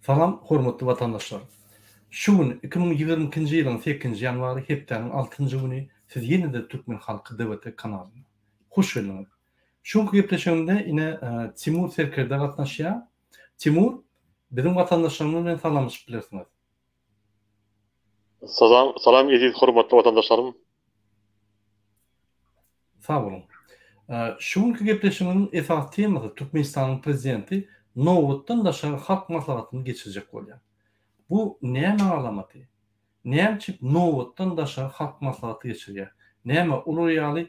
Salam hormatly watandaşlar! Şu gün 2022-nji ýylyň sekizinji ýanwary hepdäniň altynjy güni siz ýene-de Türkmen Halky DWT kanalynda. Hoş geldiňiz! Şu günki gepleşigimde ine Timur serkerde gatnaşýar. Timur, biziň watandaşlarymyz bilen salamlaşyp bilersiňiz. Salam, salam eziz hormatly watandaşlarym. Sag boluň. Şu günki gepleşigimiziň esasy temasy Türkmenistanyň Prezidenti nobatdan daşary Halk Maslahatyny geçirjek bolýar. Bu näme alamaty? Näme üçin nobatdan daşary Halk Maslahaty geçirýär? Näme olar ýaly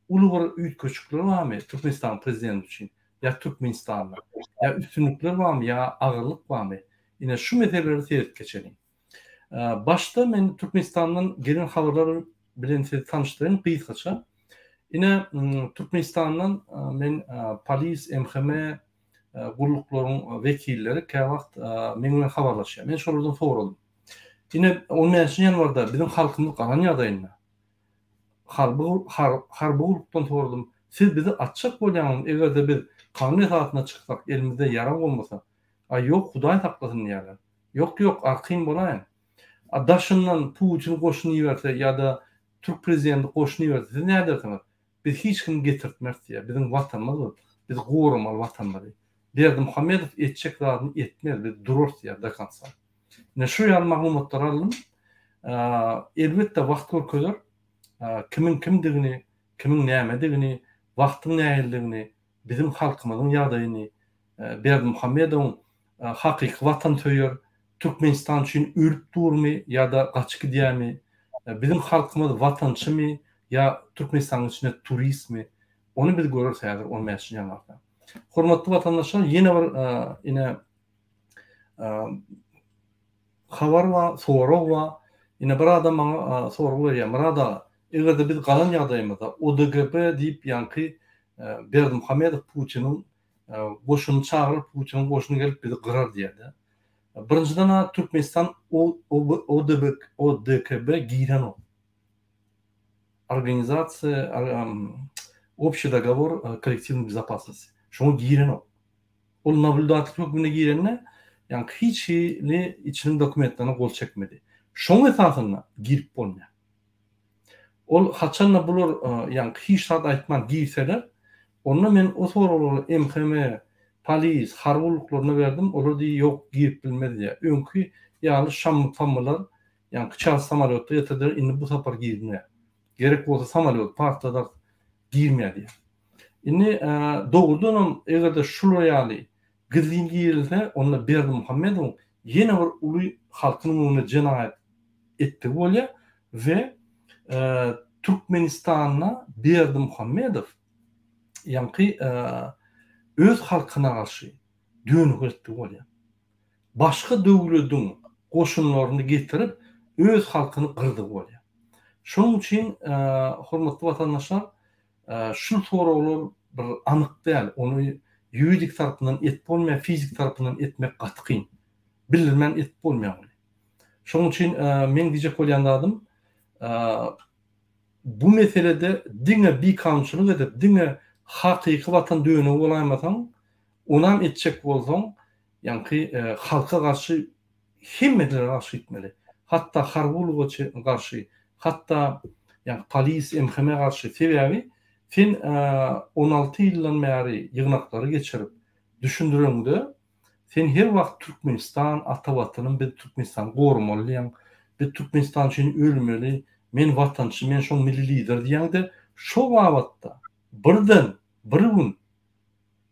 uly bir üýtgeşikler barmy Türkmenistanyň Prezidenti üçin ýa Türkmenistanda? Ýa üstünlikler barmy ýa agyrlyk barmy? Ine şu meseleleri seredip geçeliň. Başda men Türkmenistandan gelen habarlar bilen sizi tanyşdyraýyn gysgaça. Ine Türkmenistandan men polis, MHM gulluklaryň wekilleri käwagt meň bilen habarlaşýar. Men şolardan soradym. Ine on bäşinji ýanwarda biziň halkymyz galan ýagdaýynda harby harby gullukdan soradym. Siz bizi atjak bolýaňyzmy eger-de biz kanun esasynda çyksak elimizde ýarag bolmasa Aý ýok hudaý saklasyn diýýärler. Ýok ýok arkaýyn bolaýyň. A daşyndan Putin goşun iberse ýa-da türk prezidenti goşun iberse siz nädersiňiz? Biz hiç kimi getirtmeris diýýär. Biziň watanymyz bu. Biz goramaly watanymyzy. Berdimuhamedow etjek zadyny etmez biz durarys diýýär do konca. Ine şu ýaly maglumatlary aldym. Elbetde wagt görkezer. Kimiň kimdigini, kimiň nämedigini, wagtyň nähilidigini, biziň halkymyzyň ýagdaýyny, Berdimuhamedowyň hakyky watansöýer, Türkmenistan üçin ölüp durmy ýa-da gaçyp gidýärmi, biziň halkymyz watançymy ýa Türkmenistanyň içinde turistmi, ony biz göreris häzir on bäşinji ýanwarda. Hormatly watandaşlar, ýene bir ine habar bar, sorag bar. Ine bir adam maňa sorag berýär, Myrat aga, eger-de biz galan ýagdaýymyzda ODGB diýip ýaňky Berdimuhamedow Putiniň goşunyny çagyryp Putiniň goşuny gelip bizi gyrar diýýär-de. Birinjiden-ä Türkmenistan ODB ODKB girenok. Organizasiýa Общий dogovor kollektiwnyý bezopasnosti. Şoňa girenok. Ol nablýudatel hökmünde girende ýaňky hiç hili içiniň dokumentlerine gol çekmedi. Şoň esasynda girip bolmaýar. Ol haçanda bular ýaňky hiç zat aýtman girseler, onda men o soraglary MHM, polis, harby gulluklaryna berdim, olar diýdi ýok girip bilmez diýýär. Öňki ýaly şammy-pamylar ýaňky çalt samolýotda getirdiler, indi bu sapar girmeýär. Gerek bolsa samolýody partladarys, girmeýär diýýär. Indi dogrudanam eger-de şular ýaly gizlin girilse, onda Berdimuhamedowyň ýene bir uly halkyň öňünde jenaýat etdigi bolýar we Türkmenistanda Berdimuhamedow ýaňky öz halkyna garşy dönük etdigi bolýar. Başga döwlediň goşunlaryny getirip öz halkyny gyrdygy bolýar. Şonuň üçin hormatly watandaşlar şul soraglar bir anyk däl, ony ýuridik tarapyndan etip bolmaýar, fizik tarapyndan etmek gaty kyn. Bildirmän etip bolmaýar ony. Şonuň üçin meň diýjek bolýan zadym, bu meselede diňe bikanunçylyk edip, diňe hakyky watan dönügi bolaýmasaň, onam etjek bolsaň, ýaňky halka garşy hemmelere garşy gitmeli. Hatda harby gulluga garşy, hatda ýaňky polis, MHM garşy. Sebäbi sen 16 ýyldan bäri ýygnaklary geçirip, düşündireňde, Sen her wagt Türkmenistan ata watanym biz Türkmenistany goramaly diýýäň, biz Türkmenistan üçin ölmeli, men watançy men şoň milli lideri diýýäňde şo babatda birden bir gün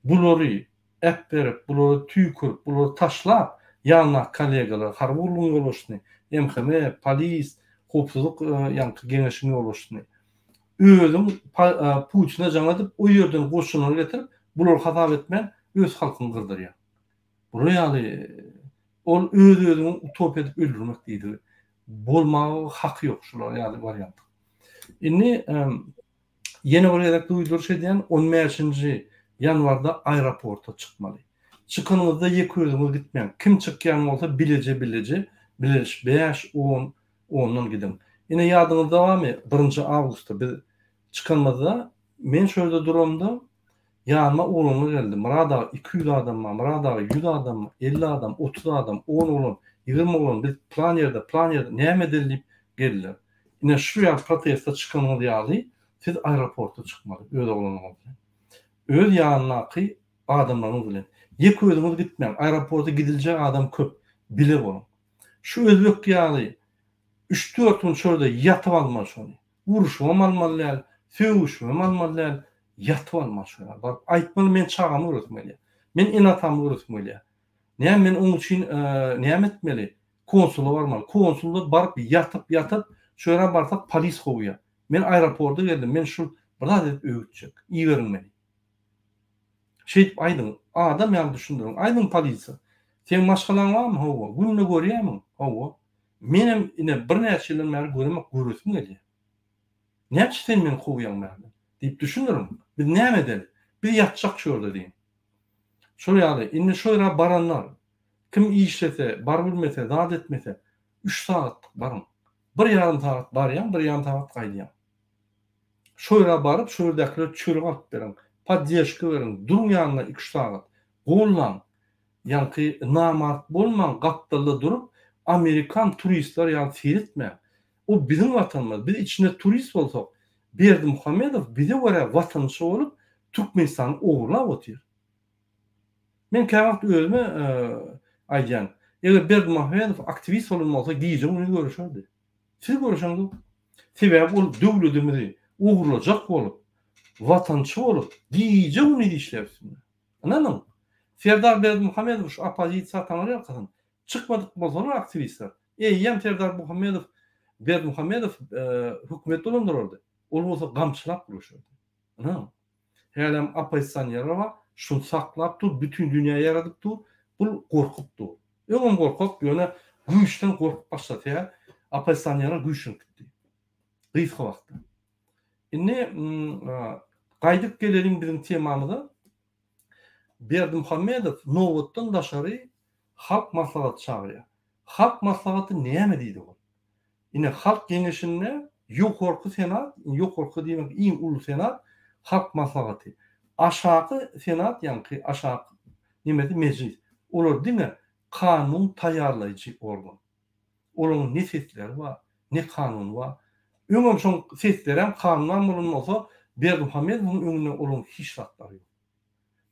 bulary äpberip bulary tüýkürip bulary taşlap ýanyndaky kollegalary harby gullugyň ýolbaşçysyny MHM polis howpsuzlyk ýaňky geňeşiň ýolbaşçysyny özüň Putine jaň edip o ýerden goşunlary getirip bulary hasap etmän öz halkyňy gyrdyrýar. Bular ýaly ol öz-özüňi utopiýa edip öldürmek diýdigi. Bolmaga haky ýok şular ýaly wariantyň. Indi ýene bir gezek duýduryş edýän on bäşinji ýanwarda aeroporta çykmaly. Çykanyňyzda ýeke özüňiz gitmäň. Kim çykýan bolsa bileje bileje bileliş bäş on ondan gidiň. Ine ýadyňyzda barmy birinji awgustda biz çykanymyzda men şo ýerde duramda. Ýanyma oglanlar geldi. Myrat aga 200 adam bar, Myrat aga 100 adam bar, 50 adam, 30 adam, on oglan, 20 oglan biz plan ýerde, plan ýerde näme edeli diýip geldiler. Ine şu ýaly proteste çykanyňyz ýaly siz aeroporta çykmaly öz oglanyňyz bilen. Öz ýanyndaky adamlaryňyz bilen. Ýeke özüňiz gitmäň. Aeroporta gidiljek adam köp. Bile boluň. Şu özbek ýaly üç-dört gün şo ýerde ýatyp almaly şony. Uruşybam almaly däl, sögüşibem almaly däl, ýatyp almaly şo ýerde. Baryp aýtmaly men çagamy göresim gelýär. Men ene-atamy göresim gelýär. Näme men oň üçin näme etmeli? Konsula barmaly. Konsulda baryp ýatyp ýatyp şo ýere barsak polis kowýar. Men aeroporda geldim, men şul bir zat edip öýe gitjek. Iberiň meni. Şeýdip aýdyň, adam ýaly düşündiriň. Aýdyň polisiýa. Seň maşgalaň barmy? Hawa. Günde görýärmiň? Hawa. Menem ine birnäçe ýyldan bäri göremok, göresim gelýär. Näme üçin sen meni kowýaň bärden? diýip düşündiriň. Biz näme edeli? Biz ýatjak şu ýerde diýiň. Şol ýaly, indi şo ýere baranlar, kim işlese, barybilmese, zat etmese, üç sagatlyk baryň. Bir ýarym sagat barýaň, bir ýarym sagat gaýdýaň. Şo ýere baryp, şo ýerdäkilere çörek alyp beriň, podderžka beriň, duruň ýanynda iki-üç sagat, gollaň. Ýaňky namart bolmaň, gapdalda durup, amerikan turistler ýaly seretmäň. O biziň watanymyz, biz içinde turist bolsak, Berdimuhamedow bize görä watançy bolup, Türkmenistany ogurlap otyr. Men käwagt özüme aýdýan, eger Berdimuhamedow aktiwist bolan bolsa, gije-gündiz göreşerdi. Siz göreşeňzok. Sebäbi ol döwletimizi ogurlajak bolup, watançy bolup, gije-gündiz işläp üstünde. Ynanyň, Serdar Berdimuhamedow şu oppozisiýa taňry ýalkasyn, çykmadyk bolsalar aktiwistler, eýýäm Serdar Muhammedow Berdimuhamedow hökümet dolandyrardy. Ol bolsa gamçylap göreşerdi. Ynanyň. Hälem oppozisionerler bar, şuny saklap dur, bütin dünýä ýaradyp dur, bul gorkup dur. Öňem gorkak, ýöne güýçden gorkup başlady, sebäbi oppozisionerler güýçlenip gitdi. Gysga wagtda. Indi gaýdyp geleliň biziň temamyza. Berdimuhamedow nobatdan daşary Halk maslahaty çagyrýar. Halk maslahaty näme diýdi ol? Ine Halk geňeşinde ýokarky senat, ýokarky diýmek iň uly senat Halk maslahaty. Aşaky senat ýaňky aşak nemesi mejlis. Olar diňe kanun taýýarlaýjy organ. Olaryň ne sesleri bar, ne kanuny bar. Öňem şoň seslerem kanunam bolan bolsa Berdimuhamedowyň öňünde olaryň hiç zatlary ýok.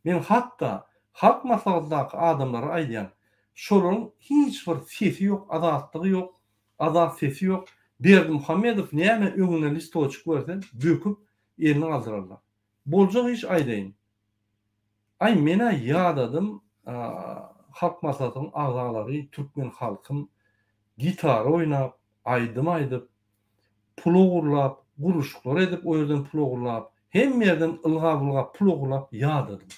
Men hatda Halk Maslahatyndaky adamlara aýdýan, şolaryň hiç bir sesi ýok, azatlygy ýok, azat sesi ýok. Berdimuhamedow näme öňüne listoçik berse, böküp, elini galdyrarlar. Boljak iş aýdaýyn. Aý men-ä ýadadym, Halk Maslahatynyň agzalary, türkmen halkym gitara oýnap, aýdym aýdyp, pul ogurlap, gurluşyklar edip o ýerden pul ogurlap, hemme ýerden ylgap-ylgap pul ogurlap ýadadym.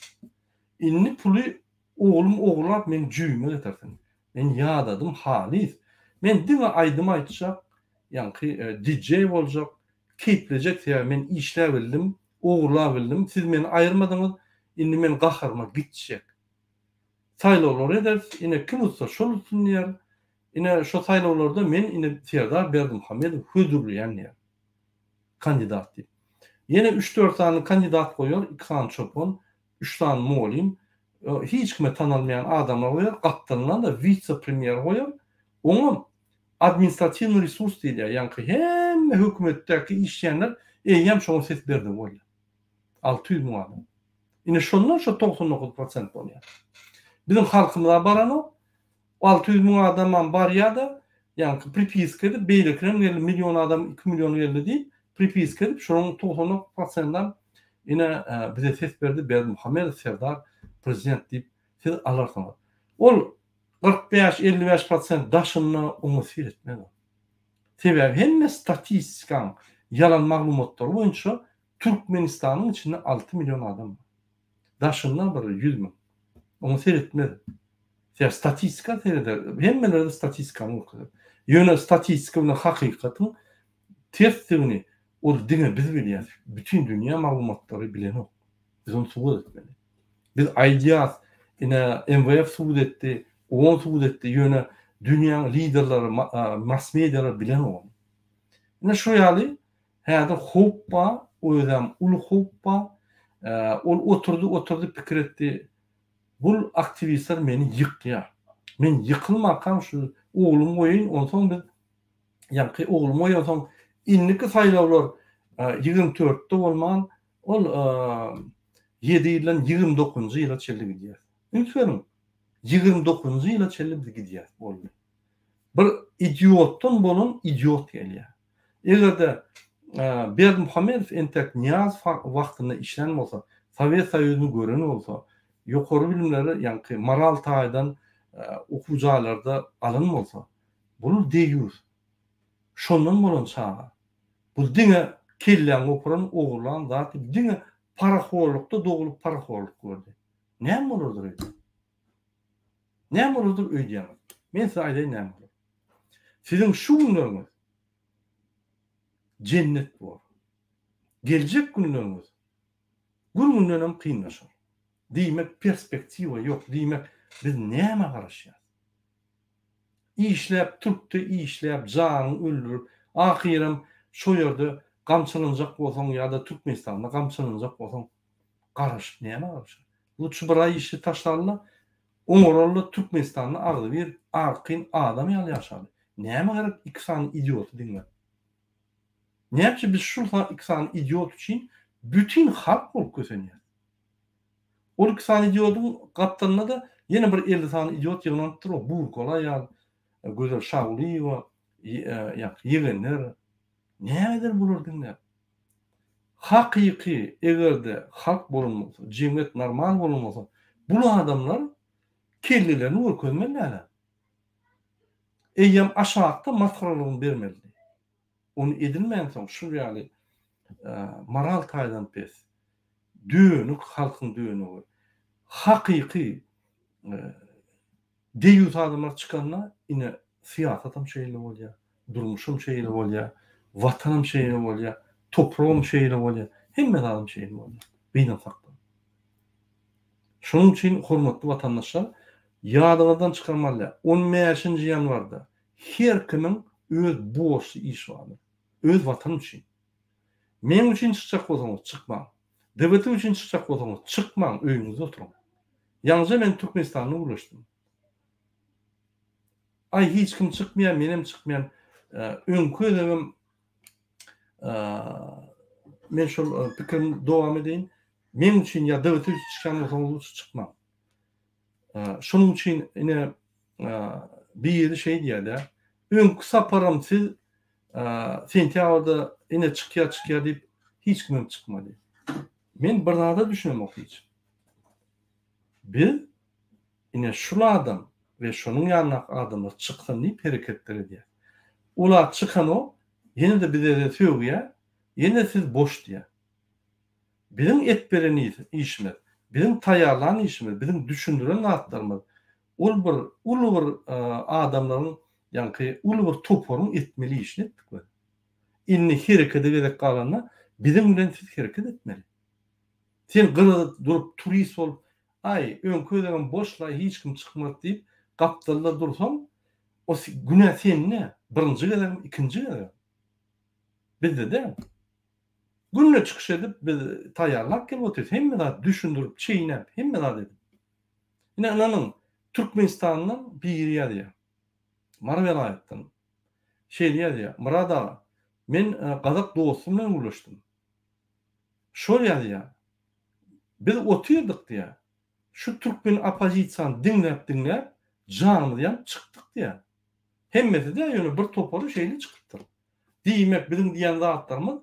Indi puly oglum ogurlap meň jübime getirsin. Men ýadadym halys. Men diňe aýdym aýtjak, ýaňky DJ boljak, keýplejek sebäbi men işläbildim, ogurlabildim, siz meni aýyrmadyňyz, indi men gaharyma gitjek. Saýlawlar ederis, ine kim utsa şol utsun diýer. Ine şo saýlawlarda men ine Serdar Berdimuhamedowy hödürleýän diýer. Kandidat diýip. Ýene üç-dört sany kandidat goýar, iki sany çopan, üç sany mugallym, hiç kime tanalmaýan adamlar goýar, gapdalyndan-da wise-premýer goýar. Oňam administratiwnyý resurs diýilýär, ýaňky hemme hökümetdäki işleýänler eýýäm şoňa ses berdi bolýar. 600 müň adam. Ine şondan şo 99 prosent bolýar. Biziň halkymyza baranok, 600 müň adamam barýa-da, ýaňky pripiska edip, beýlekilerem geldi, million adam, 2 million geldi diýip, pripiska edip, şolaryň 99 prosentinem ine bize ses berdi Berdimuhamedow Serdar prezident diýip siz alarsyňyz. Ol 45-55 prosent daşynda oňa seretmez ol. Sebäbi hemme statistikaň ýalan maglumatlary boýunça Türkmenistanyň içinde 6 million adam bar. Daşynda bir 100 müň. Oňa seretmez. Sebäbi statistika sereder. Hemmeler statistikany görkezer. Ýöne statistika bilen hakykatyň tersdigini ol diňe biz bilýäris. Bütin dünýä maglumatlary bilenok. Biz ony subut etmeli. Biz aýdýas, ine MWF subut etdi, OON subut etdi, ýöne dünýäň liderleri, mass medialar bilenok ony. Ine şu ýaly häzir howp bar, özem uly howp bar. Ol oturdy, oturdy, pikir etdi. Bul aktiwistler meni ýykýar. Men ýykylmakam şu oglumy goýaýyn, onsoň biz ýaňky oglumy goýansoň indiki saýlawlar 24-de bolman, ol ýedi ýyldan 29-njy ýyla çenli gidýär. Üns beriň, 29-njy ýyla çenli biz gidýäris, boldy. Bir idiotdan bolan idiot gelýär. Eger-de Berdimuhamedow entek Nyýazow wagtynda işlän bolsa, Sowet Soýuzyny gören bolsa, ýokary bilimleri, ýaňky moral taýdan okuw jaýlarda alan bolsa, bul deýýus. Şondan bolan çaga. Bu diňe kelläňi goparan, ogurlan zat diýip, diňe parahorlukda doglup parahorluk gördi. Näme bolardyr öýdýäňiz? Näme bolardyr öýdýäňiz? Men size aýdaýyn näme bolar. Siziň şu günleriňiz jennet bor. Geljek günleriňiz gün-gündenem kynlaşar. Diýmek perspektiwa ýok. Diýmek biz nämä garaşýas? Işläp türkde işläp janyňy öldürip ahyram şo ýerde gamçylanjak bolsaň ýa-da Türkmenistanda gamçylanjak bolsaň garaşyp nämä garaşar? Lutşy bir aý işi taşlaly-da, oňaraly-da Türkmenistanda agzybir, arkaýyn adam ýaly ýaşaly. Nämä gerek iki sany idioty diňläp? Näçe biz şul iki sany idiot üçin bütin halk bolup kösenýäs. Ol iki sany idiodyň gapdalynda-da ýene bir 50 sany idiot ýygnanypdyr, o burkaly aýal, Gözel Şagulyýewa, ýa-da ýegenler. Näme eder bular diňläp? Hakyky eger-de halk bolan bolsa, jemgyýet normal bolan bolsa, bul adamlar kellelerini görkezmeli dälä. Eýýäm aşakda masgaralygyny bermelidi. Ony edilmänsoň şul ýaly moral taýdan pes, dönük halkyň dönügi, hakyky Deýýus adamlar çykanda ine syýasatam şeýle bolýar, durmuşam şeýle bolýar, watanam şeýle bolýar, topragam şeýle bolýar, hemme zadam şeýle bolýar. Gynansakda. Şonuň üçin hormatly watandaşlar ýadyňyzdan çykarmaly on bäşinji ýanwarda her kimiň öz borçly işi bardyr. Öz watany üçin. Meň üçin çykjak bolsaňyz çykmaň. DBT üçin çykjak bolsaňyz çykmaň öýüňizde oturyň. Ýaňyja men Türkmenistanda gürleşdim. Aý hiç kim çykmaýar menem çykmaýan. Öňki gezegem men şol pikirimi dowam edeýin. Meň üçin ýa DBT üçin çykýan bolsaňyz lutşy çykmaň. Şonuň üçin ine biri şeý diýýär-de, öňki saparam siz sentýabrda ine çykýar çykýar diýip hiç kimem çykmady. Men bir zada düşünemok hiç. Biz ine şul adam we şonuň ýanyndaky adamlar çyksyn diýip hereketler edýäs. Olar çykanok, ýene-de bize-de sögýär, ýene siz boş diýýär. Biziň et beren işimiz, biziň taýýarlan işimiz, biziň düşündiren zatlarymyz ol bir uly bir adamlaryň ýaňky uly bir toparyň etmeli işini etdik biz. Indi herekede gezek galanda biziň bilen siz hereket etmeli. Sen gyrada durup turist bolup aý öňki gezegem boşlaý hiç kim çykmaz diýip gapdalda dursaň o günä sende birinji gezegem ikinji gezegem. Bizde däl. Günde çykyş edip biz taýýarlap gelip otyrys. Hemme zat düşündirip, çeýnäp, hemme zat edip. Ine ynanyň, Türkmenistandan biri ýazýar. Mary welaýatdan. Şeýle ýazýar, Myrat aga, men gazak dostum bilen gürleşdim. Şol ýazýar. Biz otyrdyk diýýär. Şu türkmen oppozisiýany diňläp-diňläp janymyz ýanyp çykdyk diýýär. Hemmesi däl, ýöne bir topary şeýle çykypdyr. Diýmek biziň diýen zatlarymyz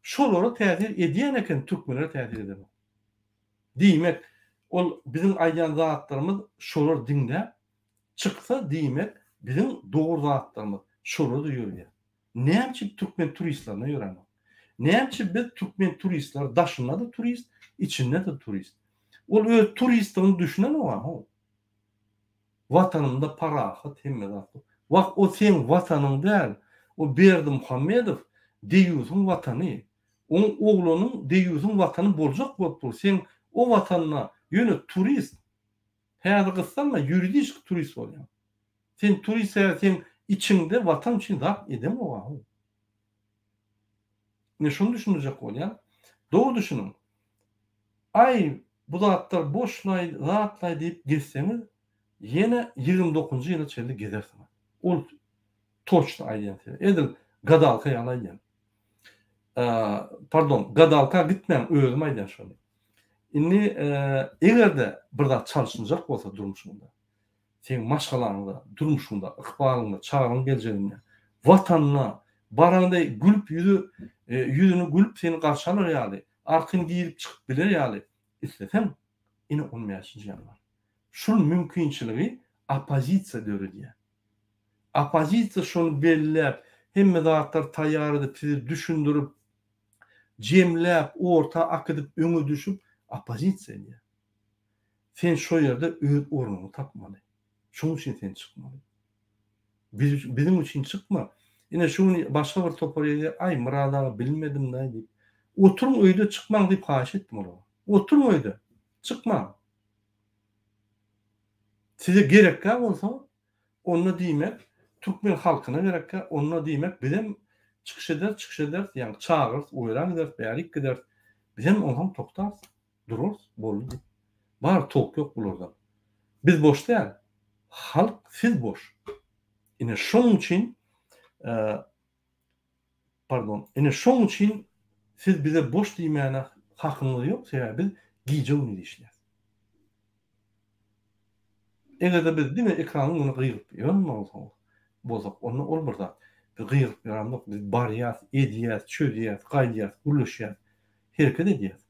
şolara täsir edýän eken türkmenlere täsir edenok. Diýmek ol biziň aýdýan zatlarymyz şolar diňläp çyksa diýmek biziň dogry zatlarymyz şolarda ýörýär. Näme üçin türkmen turistlerine ýöränok? Näme üçin biz türkmen turistleri daşynda-da turist, içinde-de turist. Ol öz turistligini düşünenok-a how. Watanymda parahat hemme zat. Wah o seň watanyň däl. O Berdimuhamedow deýýusyň watany. Oň oglanyň deýýusyň watany boljak bolup dur. Seň o watanda ýöne turist. Häzir gyssanma ýuridiski turist bolýaň. Sen turist sebäbi seň içiňde watan üçin zat edeňok a. Ine şony düşündirjek bolýan. Dogry düşüniň. Aý, bu zatlar boşlaý, zatlaý diýip gezseňiz, ýene 29-njy ýyla çenli gezersiňiz. Ol toçno aýdýan size. Edil gadalka ýaly aýdýan. Pardon, gadalka gitmäň, özüm aýdýan şony. Indi eger-de bir zat çalşynjak bolsa durmuşyňda, seň maşgalaňda, durmuşyňda, ykbalyňda, çagaň geljeginde, Watanyna baraňda gülüp ýüzi ýüzüni gülüp seni garşy alar ýaly, arkaýyn girip çykyp biler ýaly isleseň, ine on bäşinji ýanwar. Şul mümkinçiligi oppozisiýa döredýär. Oppozisiýa şony belläp, hemme zatlary taýýar edip, sizi düşündirip, jemläp, orta akydyp, öňe düşüp oppozisiýa edýär. Sen şo ýerde öz ornuňy tapmaly. Şoň üçin sen çykmaly. Biz biziň üçin çykma. Ine şu gün başga bir topar ýazýar, aý Myrat aga bilmedim-däý diýip. Oturyň öýde çykmaň diýip haýyş etdim olara. Oturyň öýde. Çykmaň. Size gerekkä bolsa, onda diýmek türkmen halkyna gerekkä, onda diýmek bizem çykyş ederis, çykyş ederis, ýagny çagyrys, oýran gideris, bärik gideris. Bizem onsoň togtarys. Durarys, boldy diýip. Bar tok ýok bulardan. Biz boş däl. Halk siz boş. Ine şonuň üçin pardon, ine şoň üçin siz bize boş diýmäne hakyňyz ýok, sebäbi biz gije-gündiz işleýäs. Eger-de biz diňe ekranyň öňünde gygyryp ýören bolsaň, bolsak, onda ol bir zat. Biz gygyryp ýörenok, biz barýas, edýäs, çözýäs, gaýdýas, gürleşýäs, hereket edýäs.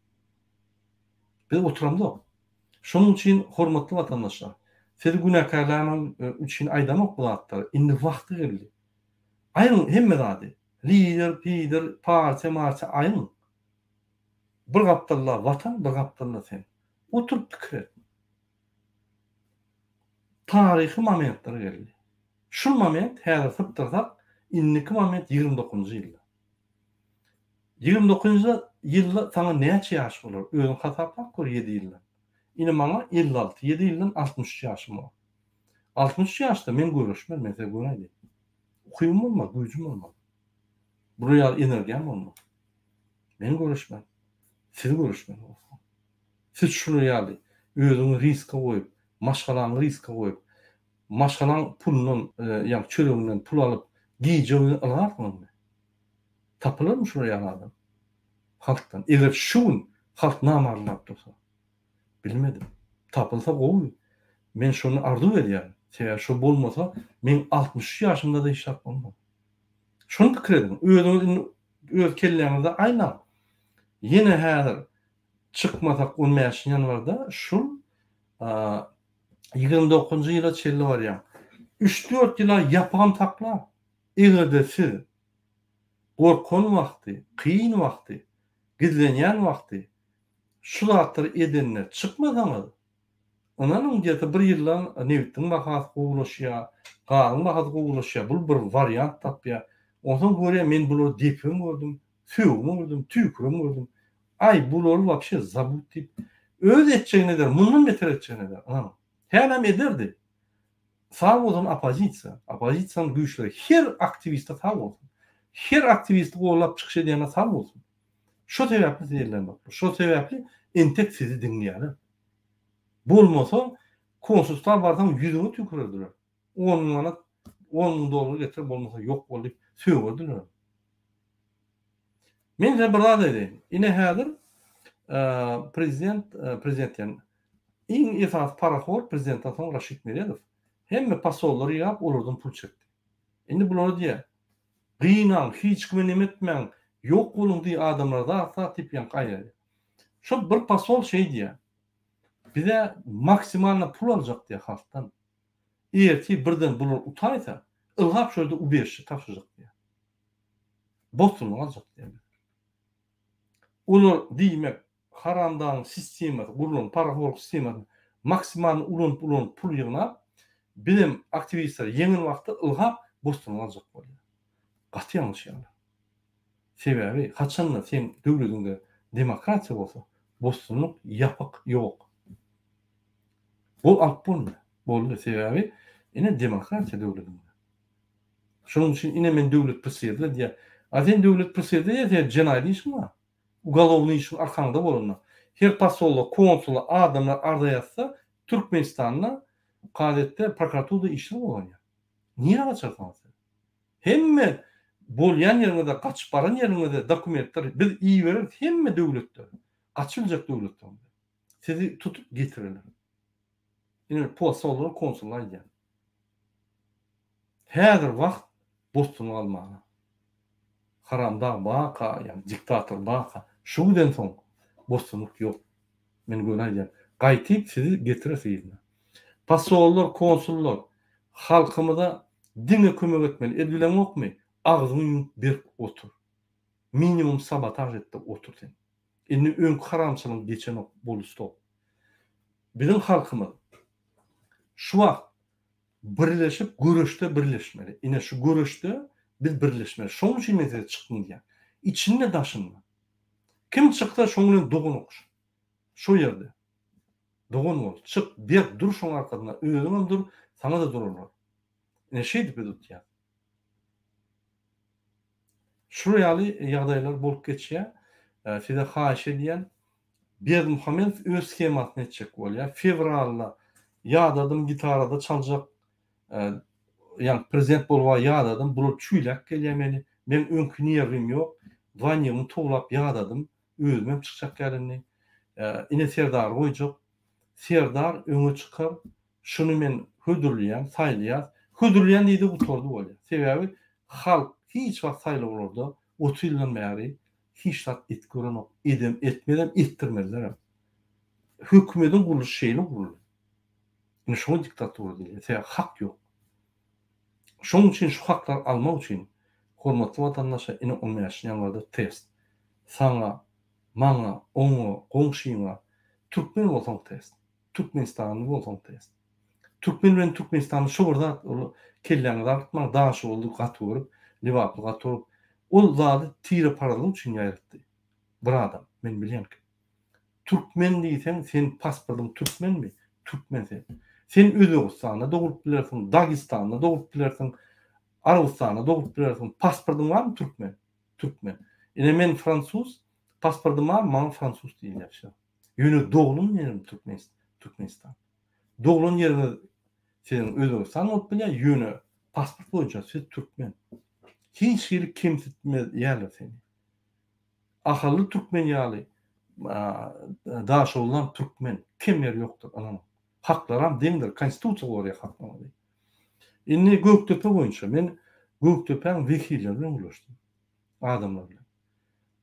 Biz oturamzok. Şonuň üçin, hormatly watandaşlar, sizi günäkärlämem üçin aýdamok bu zatlary. Indi wagty geldi. Aýryň hemme zady. Lider, pider, partiýa-martiýa aýryň. Bir gapdalda Watan, bir gapdalda sen. Oturyp pikir et. Taryhy momentler geldi. Şul moment häzir sypdyrsak, indiki moment 29-njy ýylda. 29-njy ýylda saňa näçe ýaş bolar? Özüň hasaplap gör 7 ýyldan. Ine maňa 56, 7 ýyldan 63 ýaşym bar. 63 ýaşda men göreşmen, men size göni aýdaýyn. Ukybym bolmaz, güýjüm bolmaz. Bular ýaly energiýam bolmaz. Men göreşmen. Siz göreşmeli bolsaňyz. Siz şular ýaly özüňi riska goýup, maşgalaňy riska goýup, maşgalaň pulundan, ýagny çöreginden pul alyp, gije-gündiz ylgarsyňyzmy? Tapylarmy şular ýaly adam halkdan? Eger şu gün halk namarlap dursa. Bilmedim. Tapylsa gowy. Men şony arzuw edýärin. Sebäbi şo bolmasa, meň 63 ýaşymda-da hiç zat bolmaz. Şony pikir ediň. Özüňiz indi öz kelläňizde aýlaň. Ýene häzir çykmasak on bäşinji ýanwarda şul 29-njy ýyla çenli barýaň. Üç-dört ýyla ýapygam saklar. Eger-de siz gorkan wagty, kyn wagty, gizlenýän wagty şu zatlary edende çykmasaňyz, ynanyň gde-to bir ýyldan nebitiň bahasy gowulaşýar, gazyň bahasy gowulaşýar, bul bir wariant tapýar. Onsoň görýär men bulary depibem gördüm, sögübem gördüm, tüýküribem gördüm. Aý bulary wapşe zabut diýip, öz etjegini eder, mundan beter etjegini eder, ynanyň. Hälem ederdi. Sag bolsun oppozisiýa, oppozisiýanyň güýçleri, her aktiwiste sag bolsun. Her aktiwisti gollap çykyş edýäne sag bolsun. Şo sebäpli sizi ellenoklar. Şo sebäpli entek sizi diňleýärler. Bolmasa konsulstwa barsaň ýüzüňe tüýkürerdiler. On müň manat, on müň dollar getir bolmasa ýok bol diýip sögerdiler. Men size bir zat aýdaýyn. Ine häzir prezident, prezident diýen iň esasy parahor prezidentden soň Raşid Meredow hemme posollary ýygap olardan pul çekdi. Indi bulara diýýär, Gynaň, hiç kime neme etmäň, ýok boluň diý adamlara zat zat diýip ýaňky aýdýar. Şol bir posol şeý diýýär. Bizä maksimalno pul aljak diýýär halkdan. Ertir birden bular utaýsa, ylgap şo ýerde ubežişe tabşyrjak diýýär. Bosgunlyk aljak diýýär. Olar diýmek haramdagyň sistemasy gurlan parahorlyk sistemasyny maksimalny ulanyp ulanyp pul ýygnap bizem aktiwistler ýeňen wagtda ylgap bosgunlyk aljak bolýar. Gaty ýalňyşýarlar. Sebäbi haçanda seň döwlediňde demokratiýa bolsa bosgunlyk ýapyk ýok. Bol alyp bolmaýar. Boldy sebäbi ine demokratiýa döwlediňde. Şonuň üçin ine men döwlet presiýedle diýýär. A sen döwlet presiýedle diýýär, seň jenaýat işiň bar. Ugalownyý işiň arkaňda bolanda. Her posolla, konsula adamlar arza ýazsa, Türkmenistanda kazyýetde, prokuraturada işler gozganýar. Nirä gaçarsyňyz siz? Hemme bolýan ýeriňize, gaçyp baran ýeriňize dokumentler biz ibereris hemme döwletlere. Gaçyp biljek döwletleriňize. Sizi tutup getirerler. Ine posollara, konsullara aýdýan. Häzir wagt bosgunlyk almaga. Haramdag baka, ýagny diktator baka, şu giden soň bosgunlyk ýok. Men göni aýdýan. Gaýtyp sizi getireris yzyna. Posollar, konsullar halkymyza diňe kömek etmeli. Edibileňokmy? Agzyňy ýumup berk otur. Minimum sabotaž etde otur sen. Indi öňki haramçylygyň geçenok boldy stop. Biziň halkymyz şu wagt birleşip göreşde birleşmeli. Ine şu göreşde biz birleşmeli. Şoň üçin men size çykyň diýýän. Içinde daşynda. Kim çyksa şoň bilen dogan okşun. Şo ýerde. Dogan bol. Çyk, berk dur şoň arkasynda. Özüňem dur, saňa-da durarlar. Ine şeýdip biz utýas. Şular ýaly ýagdaýlar bolup geçýär. Size haýyş edýän, Berdimuhamedow öz shemasyny etjek bolýar. Fewralda ýadadym gitarada çaljak, ýagny prezident bolup ýadadym, bular çüýläp gelýär meni. Meň öňki nerwim ýok. Dwanýigimi towlap ýadadym. Özümem çykjak ýaly indi. Ine Serdary goýjak. Serdar öňe çykar. Şuny men hödürleýän, saýlaýas. Hödürleýän diýdi gutardy bolýar. Sebäbi halk hiç wagt saýlawlarda 30 ýyldan bäri hiç zat et görenok, edem etmezem, etdirmezlerem. Hökümediň gurluşy şeýle guruldy. Ine şoňa diktatura diýilýär. Sebäbi hak ýok. Şonuň üçin şu haklary almak üçin hormatly watandaşlar ine on bäşinji ýanwarda test. Saňa, maňa, oňa, goňşyňa türkmen bolsaň test. Türkmenistanly bolsaň test. Türkmen bilen Türkmenistanly şo bir zat ol kelläňizi agyrtmaň Daşoguzly gaty görüp Lebaply gaty görüp ol zady tireparazlyk üçin ýaýratdy bir adam men bilýän kim. Türkmen diýseň sen pasportyň türkmenmi türkmen sen. Sen Özbegistanda dogulup bilersiň Dagistanda dogulup bilersiň Arabystanda dogulup bilersiň pasportyň barmy türkmen türkmen. Ine men fransuz pasportym bar maňa fransuz diýilýär wsё. Ýöne doglan ýerim Türkmenistan. Doglan ýeriňiz siziň Özbegistan bolup bilýär, ýöne pasport boýunça siz türkmen. Hiç hili kemsitmezýärler seni. Ahally türkmen ýaly Daşoguzlam türkmen, kem ýeri ýokdur, ynanyň. Haklaram deňdir, konstitusiýa goraýar haklaryňyzy. Indi Gökdepe boýunça men Gökdepäň wekilleri bilen gürleşdim. Adamlar bilen.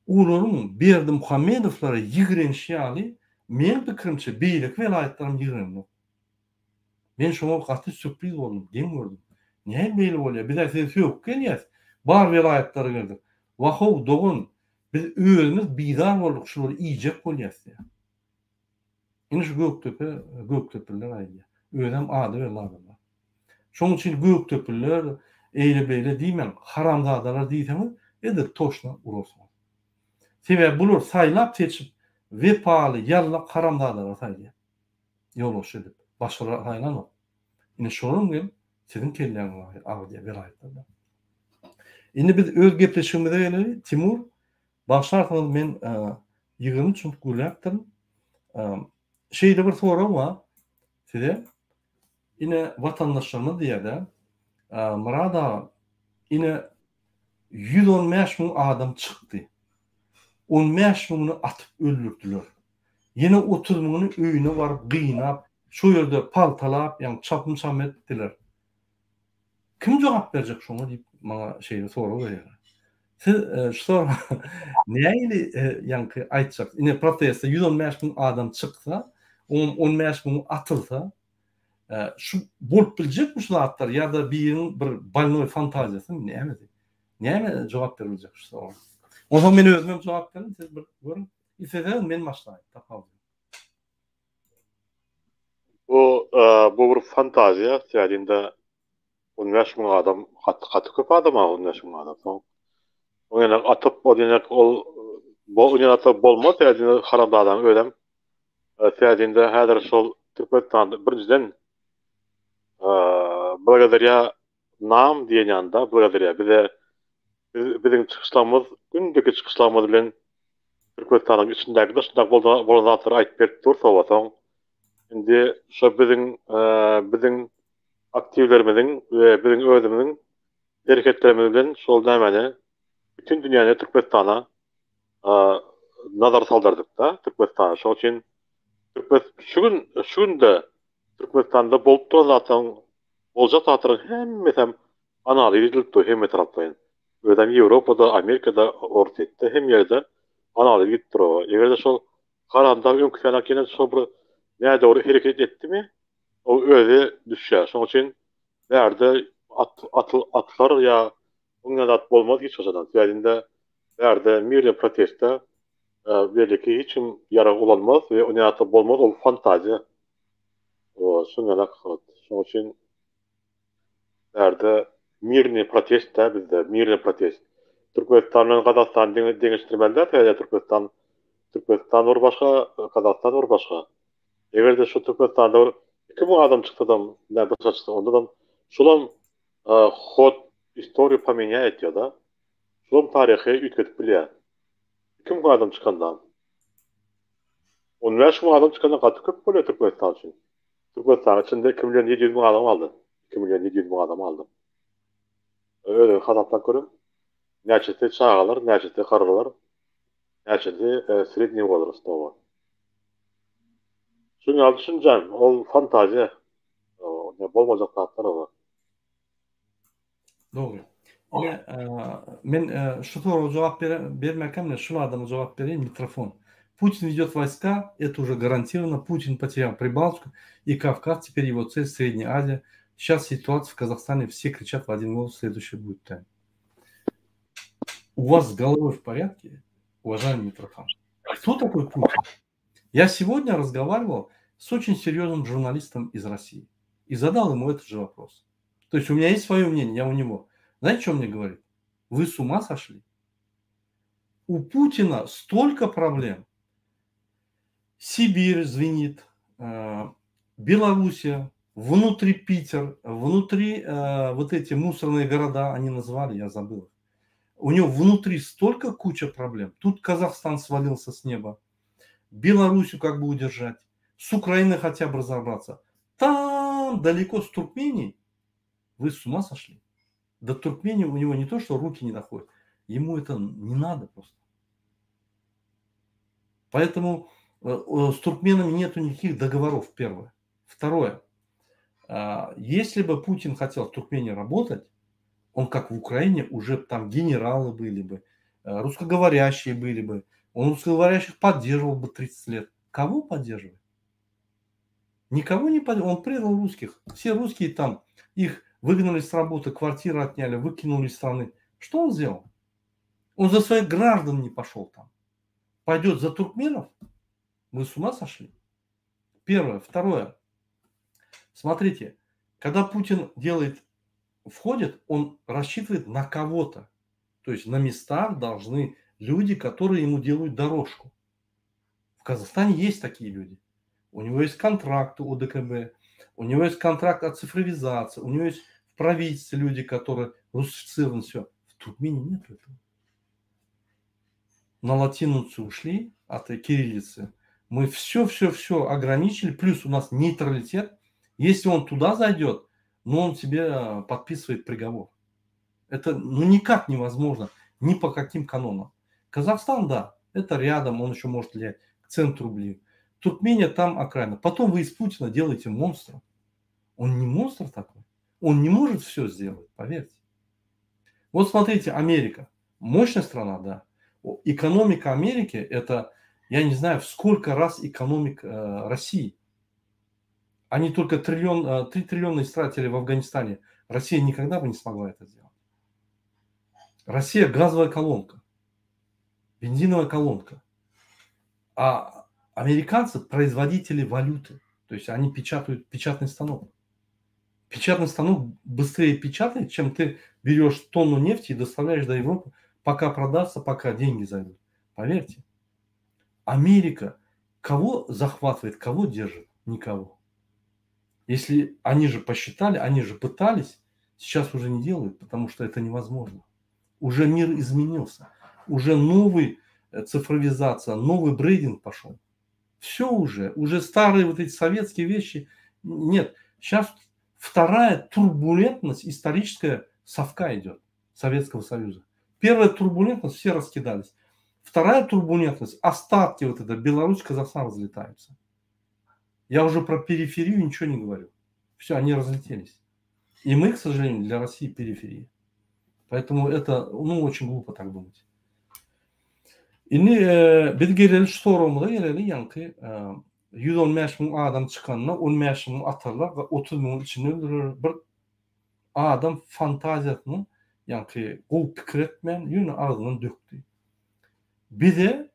Olaryň Berdimuhamedowlara ýigrenişi ýaly, meň pikirimçe, beýleki welaýatlaram ýigrenenok. Men şoňa gaty sürpriz boldum, geň gördüm. Näme beýle bolýar, biz-ä size sögüp gelýäs, bar welaýatlara geldik. Wah-ow, dogan, biz özümiz bizar bolduk, şulary iýjek bolýas diýýär. Ine şu Gökdepe, Gökdepeliler aýdýar. Özem ady belli adamlar. Şonuň üçin Gökdepeliler eýle-beýle diýmäň, haramzadalar diýseňiz, edil toşna urarsyňyz. Sebäbi bular saýlap-seçip wepaly, ýallak haramzadalary saýlaýar. Ýolbaşçy edip. Başgalary saýlanok. Ine şolaryň gelip siziň kelläňizi agyrýar welaýatlarda. Indi biz öz gepleşigimize geleli. Timur, Bagyşlarsyňyz men 23 minut gürläpdirin. Şeýle bir sorag bar size. Ine watandaşlarymyz diýýär-de, Myrat aga, ine 115 müň adam çykdy. 15 müňüni atyp öldürdiler. Ýene 30 müňüni öýüne baryp gynap, şo ýerde paltalap, ýagny çapym-çam etdiler. Kim jogap berjek şoňa diýip maňa şeýle sorag berýärler. Siz e, şu soraga nähili e, ýaňky aýtjak? Ine proteste 115 müň adam çyksa, oň 15 müňi atylsa, e, şu bolup biljekmi şu zatlar ýa-da biriniň bir bolnoý fantaziýasymy nämesi? Näme jogap beriljek şu soraga? Onsoň men özüm hem jogap berin, siz bir görüň. Isleseňiz men başlaýyn, tapawudy ýok. Bu bu bir fantaziýa, sebäbi 15 müň adam gaty gaty köp adam a 15 müň adam. Soň o ýene atyp o ýene ol bu ýene atyp bolmaz sebäbi haramzadanyň özem sebäbi häzir şol Türkmenistanda birinjiden Blagodarýa nam diýen ýanda blagodarýa bize biz biziň çykyşlarymyz gündeki çykyşlarymyz bilen. Türkmenistanyň içindäki daşyndaky bolan zatlary aýdyp berip dur sowa soň indi şo biziň biziň aktiwlerimiziň we biziň özümiziň hereketlerimiz bilen şol nämäni bütin dünýäni Türkmenistana nazar saldyrdyk-da Türkmenistana. Şoň üçin Türkmen şu gün şu günde Türkmenistanda bolup duran zatlaryň boljak zatlaryň hemmesem analiz edilip dur hemme taraplaýyn. Özem Ýewropada, Amerikada, Orsýetde hem ýerde analiz gidip dur. Eger-de şol haramdag öňküsi ýaly ýene şol bir nädogry hereket etdimi, ol özi düşýär. Şonuň üçin bärde at atyl atylar ýa oňa zat bolmaz hiç haçanam. Sebäbi bärde mirny protestde belki hiç kim ýarag ulanmaz we o nätde bolmaz ol fantaziýa. O şuňa şonuň üçin Bärde mirnyý protest dä bizde, mirnyý protest. Türkmenistan bilen Gazagystany deňeşdirmeli däl, sebäbi Türkmenistan Türkmenistan bir başga, Gazagystan bir başga. Eger-de şu Türkmenistanda bir 2000 adam çyksadam, nä daşa çyksa, ondadam şulam hod istoriýa pomenýaýet diýýär-de. Şulam taryhy üýtgedip bilýär. 2000 adam çykanda. 15 000 adam çykanda gaty köp bolýar Türkmenistan üçin. Türkmenistanyň içinde 2 million 700 müň adam galdy. 2 million 700 müň adam galdy. Özüňiz hasaplap görüň. Näçesi çagalar, näçesi garrylar, näçesi sredniý wozrast oba. Şuny ýaly düşünjäm, ol fantaziýa. Bolmajak zatlar olar. Dogry. Ine, men şu soraga jogap bermäkäm, men şul adama jogap bereýin, mikrofon. Putin ведет войска, это уже гарантированно. Путин потерял Прибалтику и Кавказ, теперь его цель Средняя Азия. Сейчас ситуация в Казахстане, все кричат в один голос, следующий будет тайм. У вас с головой в порядке, уважаемый Митрофан? Кто такой Путин? Я сегодня разговаривал с очень серьезным журналистом из России и задал ему этот же вопрос. То есть у меня есть свое мнение, я у него. Знаете, что он мне говорит? Вы с ума сошли? У Путина столько проблем. Сибирь звенит, Белоруссия, внутри Питер, внутри вот эти мусорные города, они назвали, я забыл. У него внутри столько куча проблем. Тут Казахстан свалился с неба. Белоруссию как бы удержать, с Украиной хотя бы разобраться. Там далеко с Туркменией. Вы с ума сошли? До Туркмении у него не то, что руки не доходят, ему это не надо просто. Поэтому с туркменами нету никаких договоров, первое. Второе. Если бы Путин хотел в Туркмении работать, он как в Украине уже там генералы были бы, русскоговорящие были бы, он русскоговорящих поддерживал бы 30 лет. Кого поддерживает? Никого не поддерживал. Он предал русских. Все русские там, их выгнали с работы, квартиры отняли, выкинули из страны. Что он сделал? Он за своих граждан не пошел там. Пойдет за туркменов? Мы с ума сошли? Первое. Второе. Смотрите, когда Путин делает, входит, он рассчитывает на кого-то. То есть на местах должны люди, которые ему делают дорожку. В Казахстане есть такие люди. У него есть контракт у ОДКБ, у него есть контракт о цифровизации, у него есть в правительстве люди, которые русифицированы, все. В Туркмении нет этого. На латиницу ушли от кириллицы. Мы все-все-все ограничили, плюс у нас нейтралитет. Если он туда зайдет, ну, он тебе подписывает приговор. Это ну, никак невозможно, ни по каким канонам. Казахстан, да, это рядом, он еще может влиять, к центру ближе. Туркмения там окраина. Потом вы из Путина делаете монстра. Он не монстр такой. Он не может все сделать, поверьте. Вот смотрите, Америка. Мощная страна, да. Экономика Америки это, я не знаю, в сколько раз экономика России. Они только триллион, 3 триллиона истратили в Афганистане. Россия никогда бы не смогла это сделать. Россия газовая колонка, бензиновая колонка. А американцы производители валюты. То есть они печатают печатный станок. Печатный станок быстрее печатает, чем ты берешь тонну нефти и доставляешь до Европы, пока продастся, пока деньги зайдут. Поверьте. Америка кого захватывает, кого держит? Никого. Если они же посчитали, они же пытались, сейчас уже не делают, потому что это невозможно. Уже мир изменился. Уже новый Cyfrowizasiýa, nowy brending poşol. Wsё уже, уже starые вот эти советские вещи нет. Сейчас вторая турбулентность историческая совка идет, Советского Союза. Первая турбулентность, все раскидались. Вторая турбулентность, остатки вот это, Беларусь, Казахстан разлетаются. Я уже про периферию ничего не говорю. Все, они разлетелись. И мы, к сожалению, для России периферия. Поэтому это, ну, очень глупо так думать. Indi biz geleli şu soragymyza geleli ýaňky 115 müň adam çykanda 15 müň atarlar 30 müňüň içinde öldürer bir adam fantaziýasyny ýaňky gowy pikir etmän ýöne agzyndan dökdi. Bize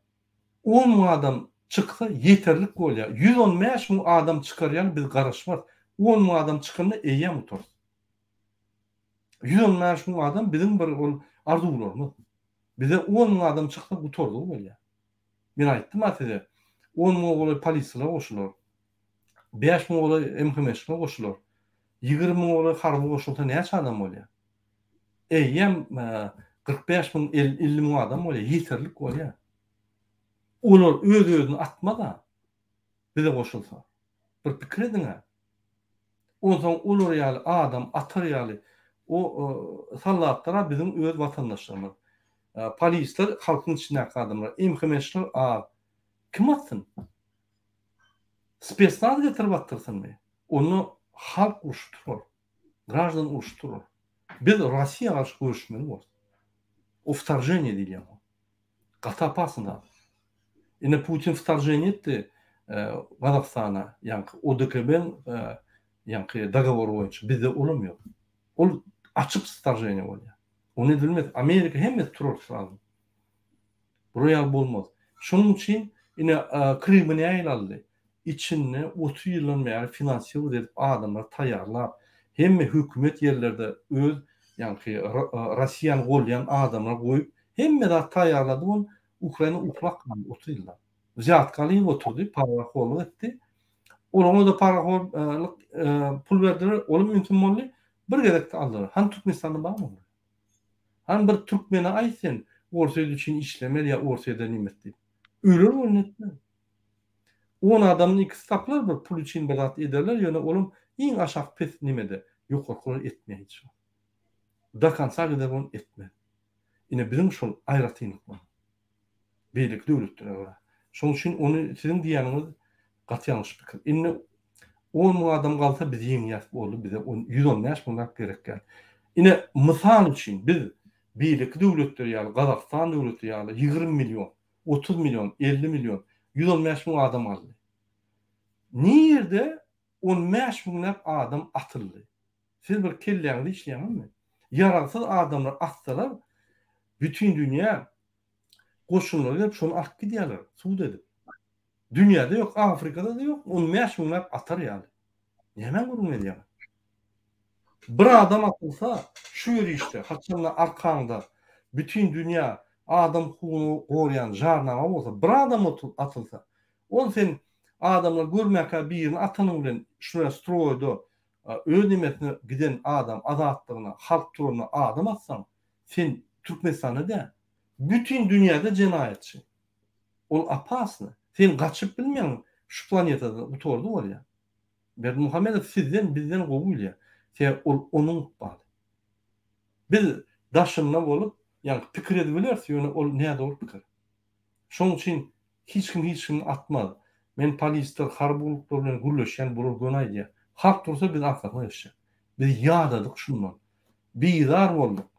10 müň adam çyksa ýeterlik bolýar. 115 müň adam çykar ýaly biz garaşmarys. 10 müň adam çykanda eýýäm utarys. 115 müň adam biziň bir ol arzuwlarymyz. Bize on müň adam çyksa gutardygy bolýar. Men aýtdym-a size, on müňe golaý polisiýalar goşular, bäş müňe golaý MHM-şler goşular, 20 müňe golaý harby goşulsa näçe adam bolýar? Eýýäm 45 müň, 50 müň adam bolýar, ýeterlik bolýar. Olar öz-özüni atmaz-a bize goşulsa. Bir pikir ediň-ä. Onsoň olar ýaly adam atar ýaly o sallatlar-a biziň öz watandaşlarymyz. Polisler halkyň içindäki adamlar. MHM-çiler az. Kim atsyn? Spesnaz getirip atdyrsynmy? Onda halk urşy turar. Graždan urşy turar. Biz Rossiýa garşy göreşmeli borus. O wtorženiýe diýilýär oňa. Gaty opasny zat. Ine Putin wtorženiýe etdi Gazagystana, ýaňky ODKB-iň ýaňky dogowory boýunça. Bizde olam ýok. Ol açyk wtorženiýe bolýar. Ony edilmez. Amerika hemmesi turar srazu. Bular ýaly bolmaz. Şonuň üçin ine Krymy nähili aldy? Içinde 30 ýyldan bäri finansirowat edip adamlary taýýarlap, hemme hökümet ýerlerde öz ýaňky Rossiýany golýan adamlar goýup, hemme zat taýýarlady ol Ukraina uklap galdy 30 ýyllap. Wzýatka alyp oturdy, parahorlyk etdi. Olara-da parahorlyk pul berdiler, olam ümsüm boldy. Bir gezekde aldylar. Hany Türkmenistanda barmy olar? Hany bir türkmene aýt sen Orsýet üçin işlemeli ýa Orsýede nimet diýip. Öler ony etmez. On adamdan ikisi tapylar bir pul üçin bir zat ederler ýöne olam iň aşak pes nimede ýokarkylar etmeýär hiç wagt. Do konca gider ony etmez. Ine biziň şol aýratynlyklar. Beýleki döwletlere görä. Şonuň üçin ony siziň diýýäniňiz gaty ýalňyş pikir. Indi on müň adam galsa biz ýeňýäs boldy bize on 115 müňläp gerek däl. Ine mysal üçin biz beýleki döwletler ýaly Gazagystan döwleti ýaly 20 million, 30 million, 50 million, 115 müň adam galdy. Nirde 15 müňläp adam atyldy? Siz bir kelläňizi işleýäňizmi? Ýaragsyz adamlar atsalar bütin dünýä goşunlary gelip şony alyp gidýärler sud edip. Dünýäde ýok, Afrikada-da ýok, 15 müňläp atar ýaly. Nämäň gürrüňini edýäňiz? Bir adam atylsa şu ýörişde, haçanda arkaňda bütin dünýä adam hukugyny goraýan jarnama bolsa, bir adam atylsa, ol sen adamlar görmäkä birini atanyň bilen şular stroýda öz nemesine giden adam azatlygyna, halk turanyna adam atsaň, sen Türkmenistanda däl, bütin dünýäde jenaýatçy. Ol opasny. Sen gaçyp bilmeň şu planetadan gutardy bolýa. Berdimuhamedow sizden bizden gowy bilýär. Sebäbi ol onuň ykbaly. Biz daşynda bolup, ýaňky pikir edibileris, ýöne ol nädogry pikir. Şonuň üçin hiç kim hiç kimi atmaz. Men polisler, harby gulluklar bilen gürleşýän, bular göni aýdýar. Halk dursa biz arkasyna geçjek. Biz ýadadyk şundan. Bizar bolduk.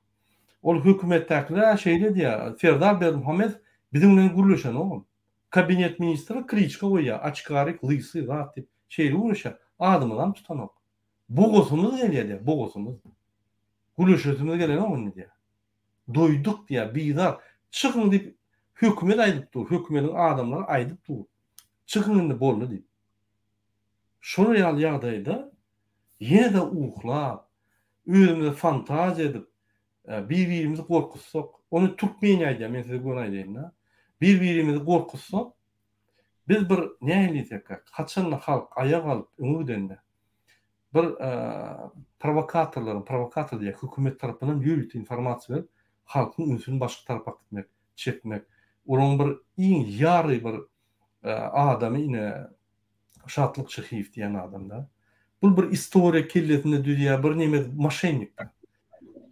Ol hökümetdäkiler-ä şeýle diýýär, Serdar Berdimuhamedow biziň bilen gürleşenogam. Kabinet ministri kliçka goýýar, oçkarik, lysy, zat diýip, şeýle gürleşýär. Adymyzam tutanok. Bogasymyz gelýär diýýär, bogasymyz. Gürleşesimiz gelenok indi diýýär. Doýduk diýýär, bizar. Çykyň diýip, hökümet aýdyp dur, hökümediň adamlary aýdyp dur. Çykyň indi boldy diýip. Şolar ýaly ýagdaýda ýene-de uklap, özümize fantaziýa edip, bir-birimizi gorkuzsak, ony türkmen aýdýar, men size göni aýdaýyn-da. Bir-birimizi gorkuzsak, biz bir nähili diýsek, haçanda halk aýak alyp öňe gidende, bir prowokatorlaryň, prowokator diýýär, hökümet tarapyndan ýörite informasiýa berip, halkyň ünsüni başga tarapa äkitmek, çekmek. Olaryň bir iň ýary bir adamy ine Şatlyk Şyhyýew diýen adam-da. Bul bir istoriýa kellesinde düzýär, bir neme moşennik-de.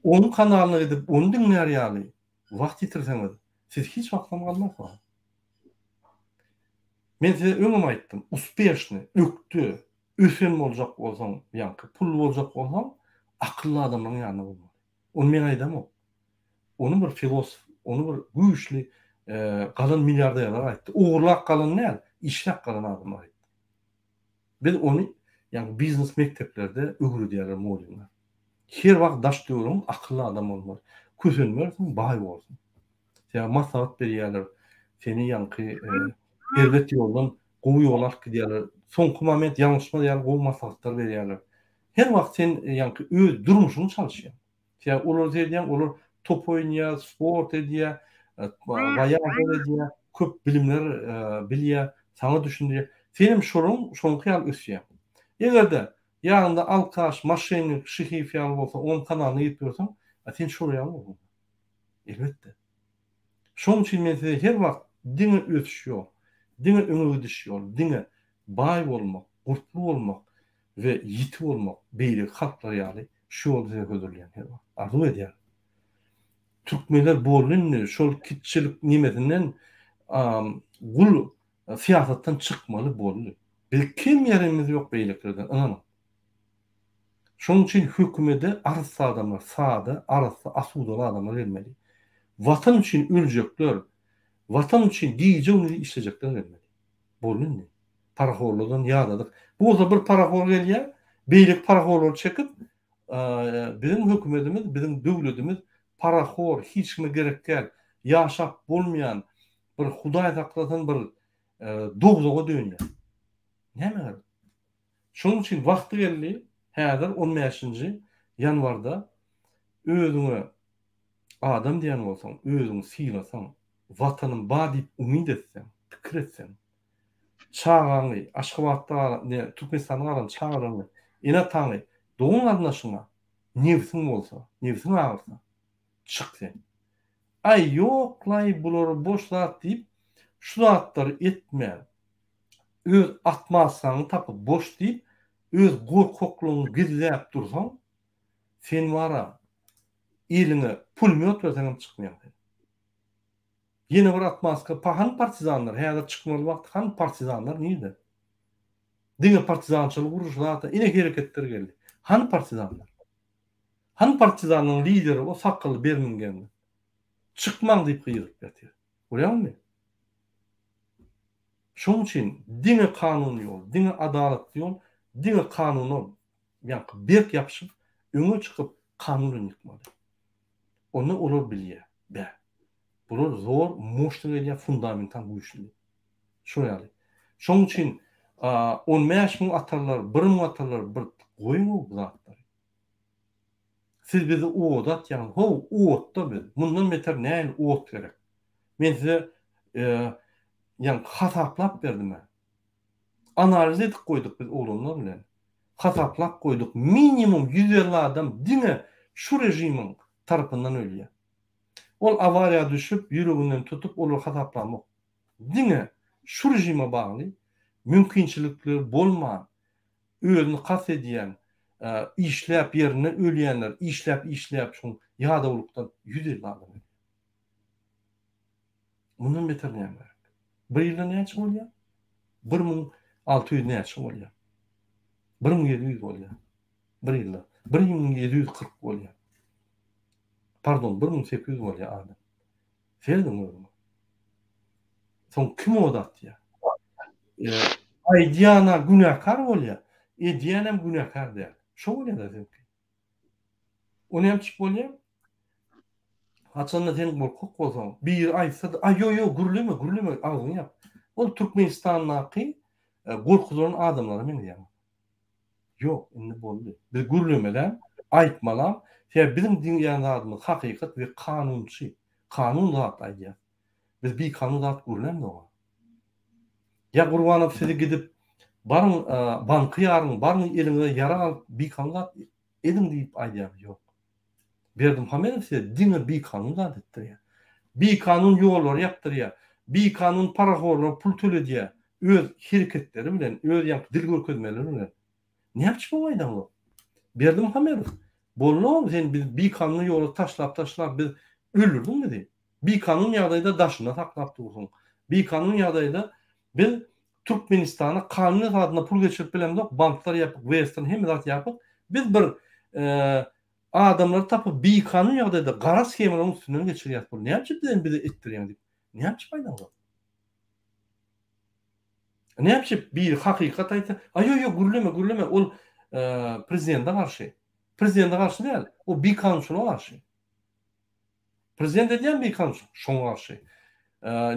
Onuň kanalyna gidip, ony diňlär ýaly wagt ýitirseňiz, siz hiç wagtam galmarsyňyz. Men size öňem aýtdym, uspeşnyý, ökde, ösen boljak bolsaň, ýaňky pully boljak bolsaň, akylly adamlaryň ýanynda bolmaly. Ony men aýdamok. Ony bir filosof, ony bir güýçli galan milliarderler aýtdy. Ogurlap galan däl, işläp galan adamlar aýtdy. Biz ony ýagny biznes mekdeplerde öwredýärler mugallymlar. Her wagt daş töweregiň akylly adam bolmaly. Kösenmersiň, baý borsuň. Sebäbi maslahat berýärler. Seni ýaňky erbet ýoldan gowy ýola alyp gidýärler. Soňky moment ýalňyşmaz ýaly gowy maslahatlar berýärler. Her wagt sen ýaňky öz durmuşyňy çalyşýaň. Sebäbi olary seredýäň, olar top oýnaýar, sport edýär, waýažlar edýär, köp bilimler bilýär, saňa düşündirýär. Senem şolaryň şonuňky ýaly ösýäň. Eger-de ýanyňda alkaş, moşennik, şyhyýew ýaly bolsa, onuň kanalyna girip ýörseň, a sen şolar ýaly bolduň. Elbetde. Şonuň üçin men size her wagt diňe ösüş ýol, diňe öňe gidiş ýol, diňe baý bolmak, gurply bolmak we ýiti bolmak beýleki halklar ýaly şu ýoly size hödürleýän her wagt. Arzuw edýärin. Türkmenler boldy indi şol kitçilik nemesinden gul syýasatdan çykmaly boldy. Biz kem ýerimiz ýok beýlekilerden ynanyň. Şonuň üçin hökümede arassa adamlar, sada, arassa, asudaly adamlar gelmeli. Watan üçin öljekler, Watan üçin gije-gündiz işlejekler gelmeli. Boldy indi. Parahorlardan ýadadyk. Bu bolsa bir parahor gelýär, beýleki parahorlary çekip, biziň hökümetimiz, biziň döwletimiz parahor, hiç kime gerek däl, ýaşap bolmaýan bir Hudaý saklasyn bir dowzaha dönýär. Näme gerek? Şonuň üçin wagty geldi, häzir on bäşinji ýanwarda özüňe adam diýen bolsaň, özüňi sylasaň, Watanym bar diýip umyt etseň, pikir etseň, çagaňy, Aşgabatda galan, ne, Türkmenistanda galan çagalaryňy, ene-ataňy, dogan-garyndaşyňa nebsiň bolsa, nebsiň agyrsa, çyk sen. Aý, ýok-laý, bular boş zat diýip, şu zatlary etmän, öz atmaskaňy tapyp boş diýip, öz gorkaklygyňy gizläp dursaň, sen wara, eliňe pulmýot berseňem çykmaýaň sen. Ýene bir atmaska, pa hany partizanlar, häzir çykmaly wagty hany partizanlar nirde? Diňe partizançylyk uruşy zat, ine hereketler geldi. Hany partizanlar? Hany partizanlaryň lideri o sakgally Bermingemli? Çykmaň diýip gygyryp ýatyr. Görýäňmi? Şonuň üçin diňe kanuny ýol, diňe adalatly ýol, diňe kanuna ýaňky berk ýapyşyp, öňe çykyp kanun bilen ýykmaly. Onda olar bilýär, bä, bular zor, moşny gelýär, fundamental güýçli diýip. Şol ýaly. Şonuň üçin 15 müň atarlar, 1 müň atarlar, bir goýuň bu zatlary. Siz bizi oda atýaňyz. How, otda biz. Mundan beter nähili ot gerek? Men size ýaňky hasaplap berdim-ä. Analiz edip goýduk biz oglanlar bilen. Hasaplap goýduk. Minimum 150 adam diňe şu režimiň tarapyndan ölýär. Ol awariýa düşüp, ýüreginden tutup, olary hasaplamok. Diňe şu režime bagly mümkinçilikleri bolman, özüni kast edýän, işläp ýerinde ölýänler, işläp işläp şoň ýadawlykdan 150 adam ölýär. Mundan beter näme gerek? Bir ýylda näçe bolýar? 1600 näçe bolýar? 1700 bolýar. Bir ýylda. 1740 bolýar. Pardon, 1800 bolýar adam. Serediň özüňiz. Soň kim ot atýar? Aýdýan-a günäkär bolýar, edýänem günäkär däl. Şo bolýar-da seňki. O näme üçin bolýar? Haçanda sen gorkak bolsaň, biri aýtsa-da, aý ýo ýo gürleme, gürleme, agzyňy ýap. Ol Türkmenistandaky gorkuzylan adamlara meňzeýär. Ýok, indi boldy. Biz gürlemelem, aýtmalam, sebäbi biziň diýýän zadymyz hakykat we kanunçy. Kanun zat aýdýas. Biz bikanun zat gürlämzok. Ýa Gurbanow sizi gidip, baryň banky ýaryň, baryň eliňize ýarag alyp bikanun zat ediň diýip aýdýarmy? Ýok. Berdimuhamedow size diňe bikanun zat etdirýär. Bikanun ýollary ýapdyrýar. Bikanun parahorlara pul töledýär. Öz hereketleri bilen, öz ýaňky dil görkezmeleri bilen. Näme üçin muňa aýdaňok? Berdimuhamedow, boldy-ow sen bizi bikanun ýola taşlap-taşlap biz öldürdiň bizi. Bikanun ýagdaýda daşynda saklap dursuň. Bikanun ýagdaýda biz Türkmenistana kanun esasynda pul geçirip bilemzok, banklar ýapyk, western hemme zat ýapyk. Biz bir adamlary tapyp bikanun ýagdaýda gara shemalaryň üstünden geçirýäs puly. Näme üçin sen bize etdirýäň diýip. Näme üçin aýdaňzok? Näme üçin biri hakykat aýtsa, aý ýok ýok gürleme gürleme ol prezidente garşy. Prezidente garşy däl, o bikanunçylyga garşy. Prezident edýärmi bikanunçylyk? Şoňa garşy.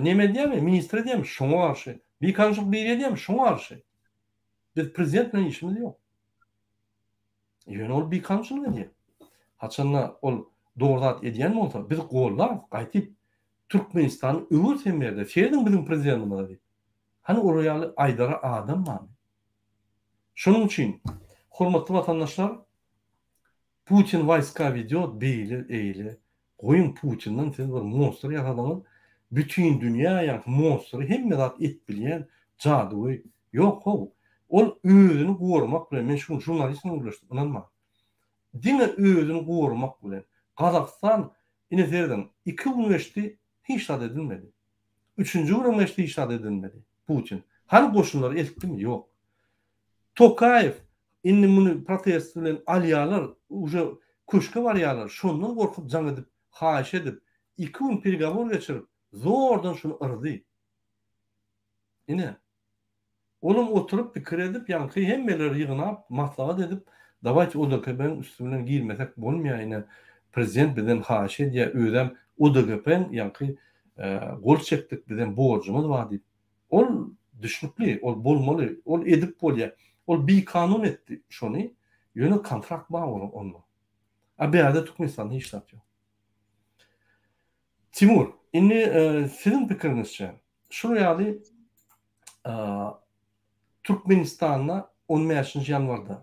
Neme edýärmi? Ministr edýärmi? Şoňa garşy. Bikanunçylyk biri edýärmi? Şoňa garşy. Biz prezident bilen işimiz ýok. Ýöne ol bikanunçylyk edýär. Haçanda ol dogry zat edýän bolsa, biz gollarys, gaýtyp Türkmenistany öwer sen berde, serediň biziň prezidentimize diýip. Hany olar ýaly aýdara adam barmy? Şonuň üçin, hormatly watandaşlar, Putin waýska widýot beýle eýle goýuň Putinden siz bir monstr ýasadyňyz bütin dünýä ýaňky monstry hemme zat et bilýän jadygöý ýok how ol özüni goramak bilen men şu gün žurnalist bilen gürleşdim ynanmaň diňe özüni goramak bilen Gazagystan ine serediň iki gün geçdi hiç zat edilmedi üçünji günem geçdi hiç zat edilmedi Putin hany goşunlary eltdimi ýok Tokaýew, Indi muny protest bilen alýarlar, uje köşke barýarlar, şondan gorkup jaň edip, haýyş edip, iki gün peregowor geçirip, zordan şuny yrdy. Ine. Olam oturyp pikir edip, ýaňky hemmeleri ýygnap, maslahat edip, dawaýte ODKB-niň üsti bilen girmesek bolmaýar, ine, prezident bizden haýyş edýär, özem ODKB-niň ýaňky gol çekdik, bizem borjumyz bar diýip, Ol düşnükli, ol bolmaly, ol edip bolýar. Ol bikanun etdi şony, ýöne kontrakt bar onuň onda. A bärde Türkmenistanda hiç zat ýok. Timur, indi siziň pikiriňizçe, şul ýaly Türkmenistanda on bäşinji ýanwarda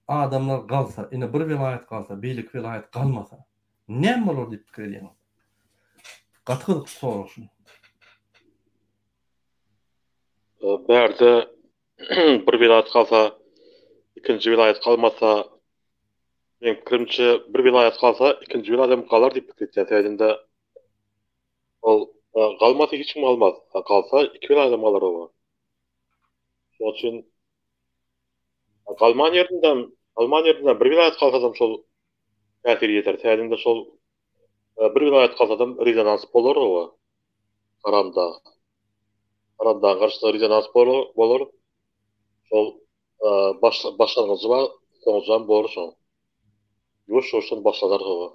adamlar galsa, ine bir welaýat galsa, beýleki welaýat galmasa, Näme bolar diýip pikir edýäňiz? Gaty gyzykly sorag şu. Bärde bir welaýat galsa, ikinji welaýat galmasa, meň pikirimçe bir welaýat galsa, ikinji welaýat hem galar diýip pikir etýän. Sebäbi ol galmasa hiç kim galmaz. Galsa iki welaýat hem galar oba. Şonuň üçin galman ýerinden, galman ýerinden bir welaýat galsadam şol täsir ýeter. Täzinde şol bir welaýat galsadam rezonans bolar oba. Haramdag. Haramdagyň garşysyna rezonans bolar. Şol baş başlangyjy bar, soňujam bolar şoň. Ýuwaş-ýuwaşdan başlanar oba.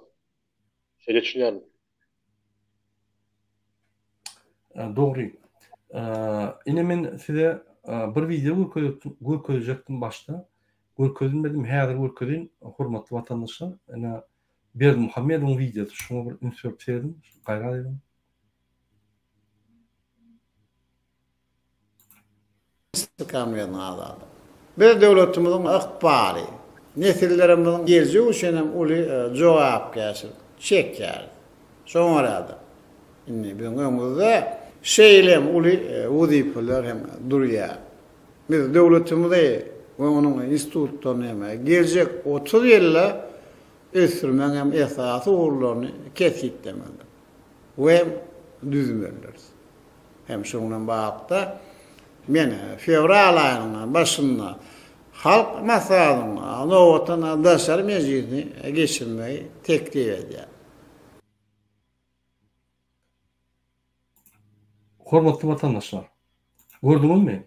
Şeýle düşünýän. Dogry. Ine men size bir wideo görkezjekdim başda. Görkezilmedim, häzir görkezeýin, hormatly watandaşlar. Ine Berdimuhamedowyň wideosy, şuňa bir üns berip serediň, gaýrat ediň. Istikam azady. Biz döwletimiziň ykbaly, nesillerimiziň geljegi üçin hem uly jogapkärçilik çekýäris. Şoňa görä-de, indi biziň öňümizde şeýle hem uly wezipeler hem durýar. Biz döwletimizi we onuň institutlaryny hem geljek 30 ýylda ösdürmegiň hem esasy ugurlaryny kesgitlemelidir we düzmelidiris. Hem şunuň bilen baglylykda, men fewral aýynyň başynda Halk Maslahatynyň nobatdan daşary mejlisini geçirmegi teklip edýärin. Hormatly watandaşlar, gördüňizmi?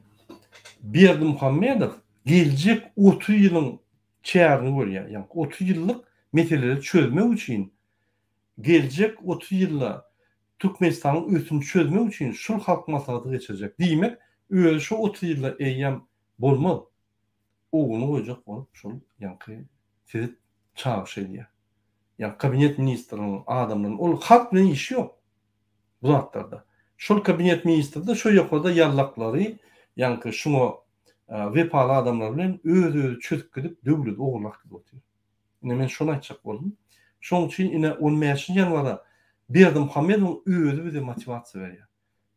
Berdimuhamedow geljek 30 ýylyň çärini görýär. Ýagny 30 ýyllyk meseleleri çözmek üçin geljek 30 ýylda Türkmenistanyň ösüşini çözmek üçin şul halk maslahaty geçirjek. Diýmek, özi şo 30 ýylda eýýäm bolmaz. Ogluny goýjak bolup şol ýaňky sizi çagyryş edýär. Ýa kabinet ministriniň adamlaryny ol halk bilen işi ýok bu zatlarda. Şol kabinet ministrde şo ýokarda ýallaklary ýaňky şuňa wepaly adamlar bilen öz-özi çözüp gidip döwleti ogurlap gidip otyr. Ine men şony aýtjak boldum. Şoň üçin ine on bäşinji ýanwara. Berdimuhamedowyň özi bize motiwasiýa berýär.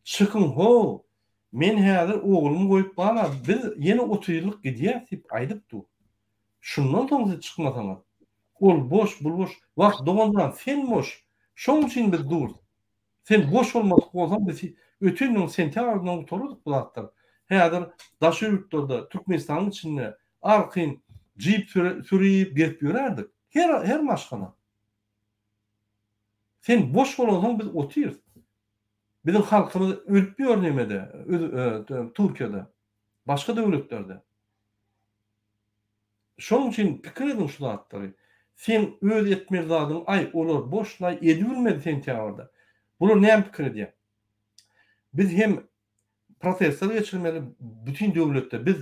Çykyň how, men häzir oglumy goýup bana biz ýene 30 ýyllyk gidýäs diýip aýdyp dur. Şundan soň siz çykmasaňyz, ol boş, bul boş. Wah, doganjan, sen boş. Şoň üçin biz durus. Sen boş bolmadyk bolsaň biz öten ýylyň sentýabrynda gutarardyk bu zatlary. Häzir daşary ýurtlarda, Türkmenistanyň içinde arkaýyn jip sürüp gezip ýörärdik. Her her maşgala. Sen boş bolansoň biz otyrys. Biziň halkymyz ölüp ýör nemede, Türkiýede, başga döwletlerde. Şonuň üçin pikir ediň şu zatlary. Seň öz etmeli zadyň aý olar boşlaý edibilmedi sentýabrda. Bular näme pikir edýär? Biz hem protestler geçirmeli bütin döwletde biz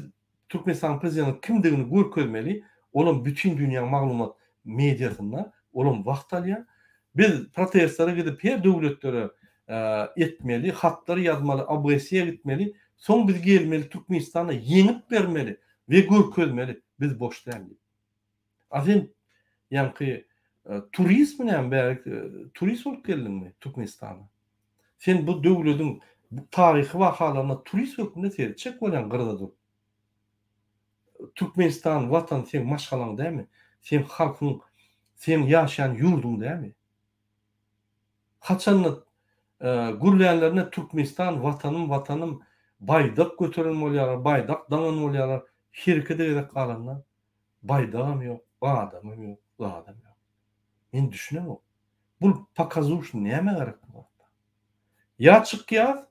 Türkmenistanyň prezidentiniň kimdigini görkezmeli olam bütin dünýäň maglumat mediasynda olam wagt alýar. Biz protestlere gidip her döwletlere etmeli hatlar ýazmaly OBSE gitmeli soň biz gelmeli Türkmenistana ýeňip bermeli we görkezmeli biz boş däl diýip. A sen ýaňky turistmi näme bärik turist bolup geldiňmi Türkmenistana? Sen bu döwlediň taryhy wakalaryna turist hökmünde seretjek bolýaň gyrada durup. Türkmenistan watan seň maşgalaň dämi? Seň halkyň, seň ýaşaýan ýurduň dämi? Haçanda gürlänlerinde Türkmenistan watanym watanym baýdak göteren bolýarlar, baýdak daňan bolýarlar, herekete gezek galanda baýdagam ýok, adamam ýok, zadam ýok. Men düşünemok. Bul pokazuşny nämä gerek bu zatlar? Ýa çykýas,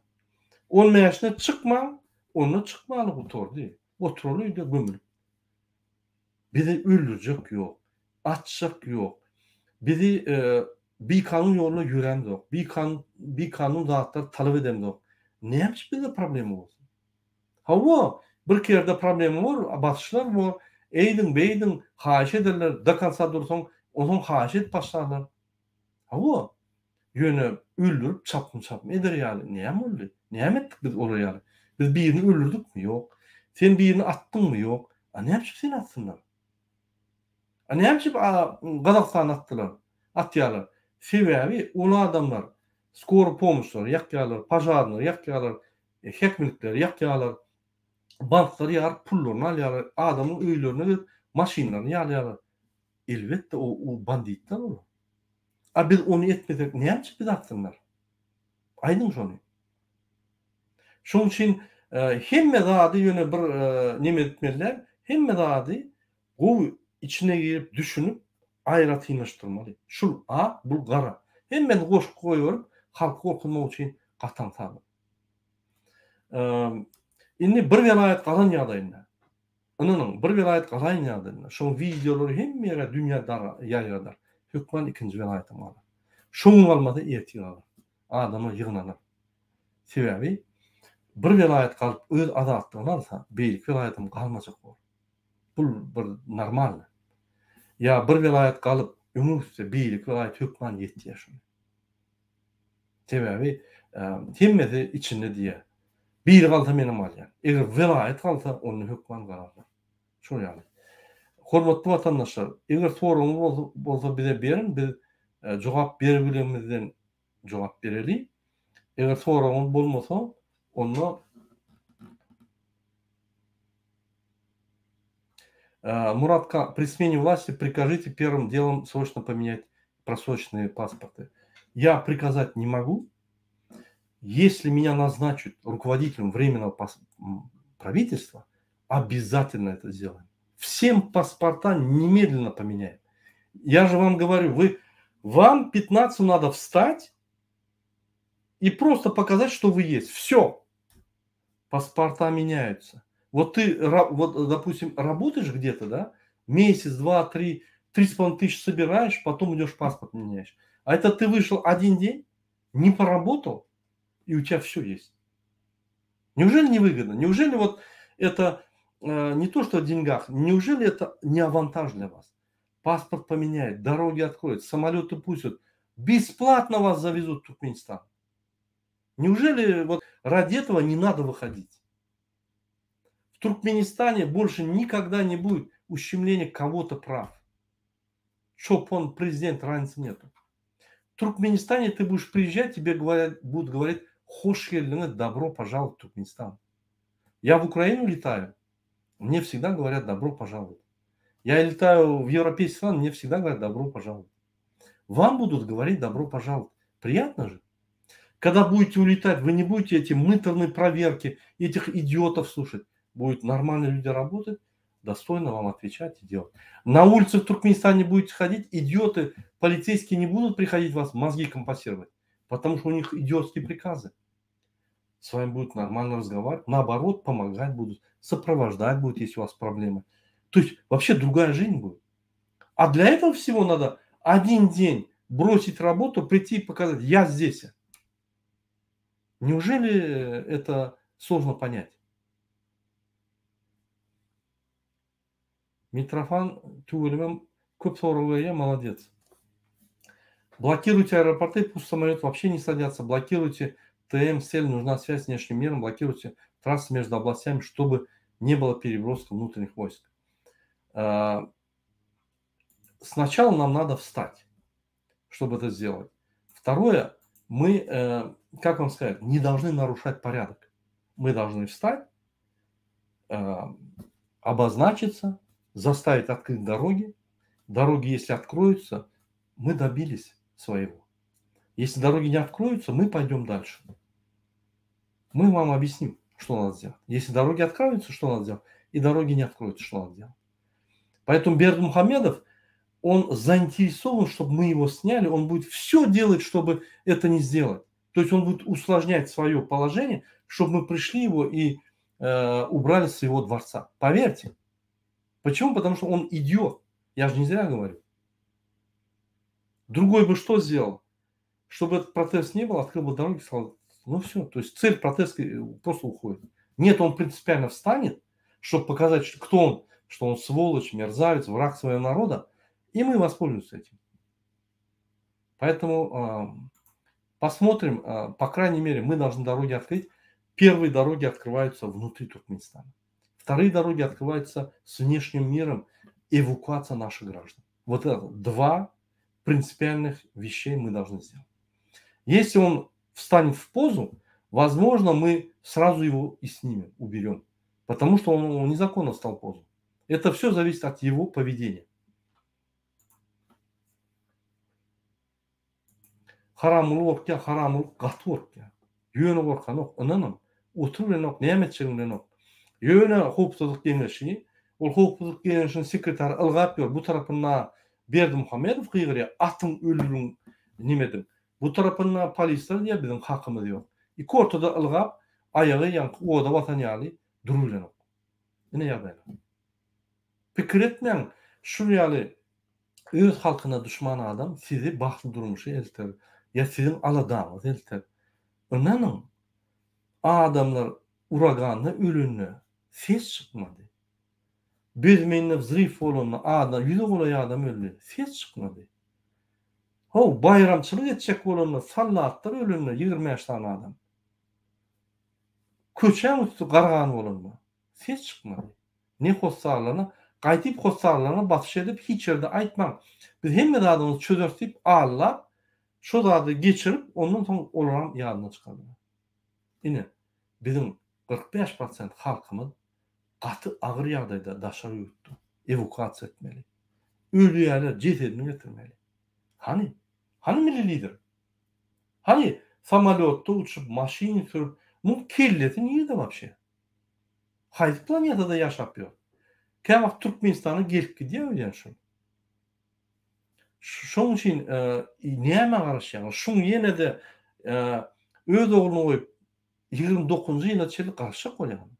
on bäşine çykmaň, onda çykmaly gutardy. Oturaly öýde gömülip. Bizi öldürjek ýok, atjak ýok. Bizi bikanun ýolda ýörämzok, bikanun bikanun zatlar talap edemzok. Näme üçin bizde problema bolsun? Hawa, birki ýerde problema bor, basyşlar bor, eýdiň, beýdiň, haýyş ederler, do konca dursaň, onsoň haýyş edip başlarlar. Hawa, ýöne öldürip çapym-çapym eder ýaly näme boldy? Näme etdik biz olar ýaly? Biz birini öldürdikmi? Ýok. Sen birini atdyňmy? Ýok. A näme üçin seni atsynlar? A näme üçin Gazagystany atdylar? Atýarlar. Sebäbi ol adamlar skoroý pomoşlary ýakýarlar, požarnyý ýakýarlar, häkimlikleri ýakýarlar, banklary ýaryp pullaryny alýarlar, adamyň öýlerine girip maşynlaryny ýalýarlar. Elbetde o banditler olar. A biz ony etmesek näme üçin bizi atsynlar? Aýdyň şony. Şonuň üçin hemme zady ýöne bir neme etmeli däl, hemme zady gowy içine girip düşünip aýratynlaşdyrmaly. Şul ak, bul gara. Hemmesini goşup goýberip halky gorkuzmak üçin gaty aňsat. Indi bir welaýat galan ýagdaýynda Ynanyň, bir welaýat galaýyn ýagdaýynda, şoň wideolary hemme ýere dünýä ýaýradar. Hökman ikinji welaýatam galar. Şo gün galmasa ertir galar. Adamlar ýygnanar. Sebäbi bir welaýat galyp öz azatlygyny alsa, beýleki welaýatam galmajak bor. Bul bir normalny. Ýa bir welaýat galyp öňe gitse, beýleki welaýat hökman ýetýär şoňa. Sebäbi hemmesi içinde diýýär. Biri galsa menem galýan. Eger welaýat galsa onda hökman galarlar. Şol ýaly. Hormatly watandaşlar, eger soragyňyz bolsa bize beriň, biz jogap berebilenimizden jogap bereli. Eger soragyňyz bolmasa, onda Murat K. При смене власти прикажите первым делом срочно поменять просроченные паспорты. Я приказать не могу. Если меня назначат руководителем временного правительства, обязательно это сделаем. Всем паспорта немедленно поменяем. Я же вам говорю, вы, вам 15 надо встать и просто показать, что вы есть. Все. Паспорта меняются. Вот ты, вот, допустим, работаешь где-то, да, месяц, два, три, 3,5 тысяч собираешь, потом идешь паспорт меняешь. А это ты вышел один день, не поработал, и у тебя все есть. Неужели не выгодно? Неужели вот это э, не то, что о деньгах, неужели это не авантаж для вас? Паспорт поменяют, дороги откроют, самолеты пустят, бесплатно вас завезут в Туркменистан. Неужели вот ради этого не надо выходить? В Туркменистане больше никогда не будет ущемления кого-то прав. Çopan, prezident разницы нету. Türkmenistane ty buş priježat tebe govorят budut govorit hoş geldiňiz dobro požalovat Türkmenistan. Ya v Ukrainu letayu mne vsegda govorят dobro požalovat. Ya letayu v evropeyskiy stran mne vsegda govorят dobro požalovat. Вам будут говорить добро пожаловать. Приятно же? Когда будете улетать, вы не будете эти мыторные проверки, этих идиотов слушать. Будут нормальные люди работать, достойно вам отвечать и делать. На улице в Туркменистане будете ходить, идиоты, полицейские не будут приходить вас мозги компасировать, потому что у них идиотские приказы. С вами будут нормально разговаривать, наоборот, помогать будут, сопровождать будут, если у вас проблемы. То есть вообще другая жизнь будет. А для этого всего надо один день бросить работу, прийти и показать, я здесь. Неужели это сложно понять? Mitrofan tüweleme köp sorag berýär, молодец. Блокируйте аэропорты, пусть самолет вообще не садятся. Блокируйте ТМ, сель, нужна связь с внешним миром. Блокируйте трассы между областями, чтобы не было переброска внутренних войск. А, сначала нам надо встать, чтобы это сделать. Второе, мы, э, как вам сказать, не должны нарушать порядок. Мы должны встать, э, обозначиться, заставить открыть дороги. Дороги, если откроются, мы добились своего. Если дороги не откроются, мы пойдем дальше. Мы вам объясним, что надо сделать. Если дороги откроются, что надо сделать? И дороги не откроются, что надо сделать. Поэтому Бердымухамедов, он заинтересован, чтобы мы его сняли, он будет все делать, чтобы это не сделать. То есть он будет усложнять свое положение, чтобы мы пришли его и э, убрали с его дворца. Поверьте. Почему? Потому что он идиот. Я же не зря говорю. Другой бы что сделал? Чтобы этот протест не был, открыл бы дороги, сказал, ну все. То есть цель протеста э, просто уходит. Нет, он принципиально встанет, чтобы показать, кто он, что он сволочь, мерзавец, враг своего народа, и мы воспользуемся этим. Поэтому э, посмотрим, э, по крайней мере, мы должны дороги открыть. Первые дороги открываются внутри Туркменистана. Вторые дороги открываются с внешним миром, эвакуация наших граждан. Вот это два принципиальных вещей мы должны сделать. Если он встанет в позу, возможно, мы сразу его и снимем, уберем. Потому что он, он незаконно встал в позу. Это все зависит от его поведения. Haramguly gorkýar, Haramguly gaty gorkýar. Ýöne gorkanok, ynanyň. Oturybilenok, näme etjegini bilenok. Ýöne howpsuzlyk geňeşi, ol howpsuzlyk geňeşiniň sekretary ylgap ýör, bu tarapynda Berdimuhamedow gygyrýar, atyň öldüriň neme ediň. Bu tarapynda polisler diýýär, biziň hakymyz ýok. Iki ortada ylgap, aýagy ýaňky oda basan ýaly durubilenok. Ine ýagdaýlar. Pikir etmäň, şul ýaly öz halkyna duşman adam sizi bagtly durmuşa elter ýa siziň aladaňyzy elter. Ynanyň, adamlar uraganda ölende ses çykmady. Bezmende wzryw bolanda adam ýüze golaý adam öldi, ses çykmady. How, baýramçylyk etjek bolanda sallatlar ölende 25 sany adam. Köçäň üsti gargan bolanda ses çykmady. Ne hossarlaryna, gaýdyp hossarlaryna basyş edip hiç ýerde aýtmaň, biz hemme zadyňyzy çözeris diýip allap, şo zady geçirip, ondan soň olaram ýadyndan çykardylar. Ine, biziň 45 prosent halkymyz gaty agyr ýagdaýda daşary ýurtda, ewukuasiýa etmeli. Ölýärler, jesedini getirmeli. Hany? Hany milli lider? Hany samolýotda uçup, maşyn sürüp, muň kellesi nirde wapşe? Haýsy planetada ýaşap ýör? Käwagt Türkmenistana gelip gidýär öýdýän şol. Şoň üçin nämä garaşýaňyz? Şuň ýene-de öz ogluny goýup 29-njy ýyla çenli garaşjak bolýaňyz.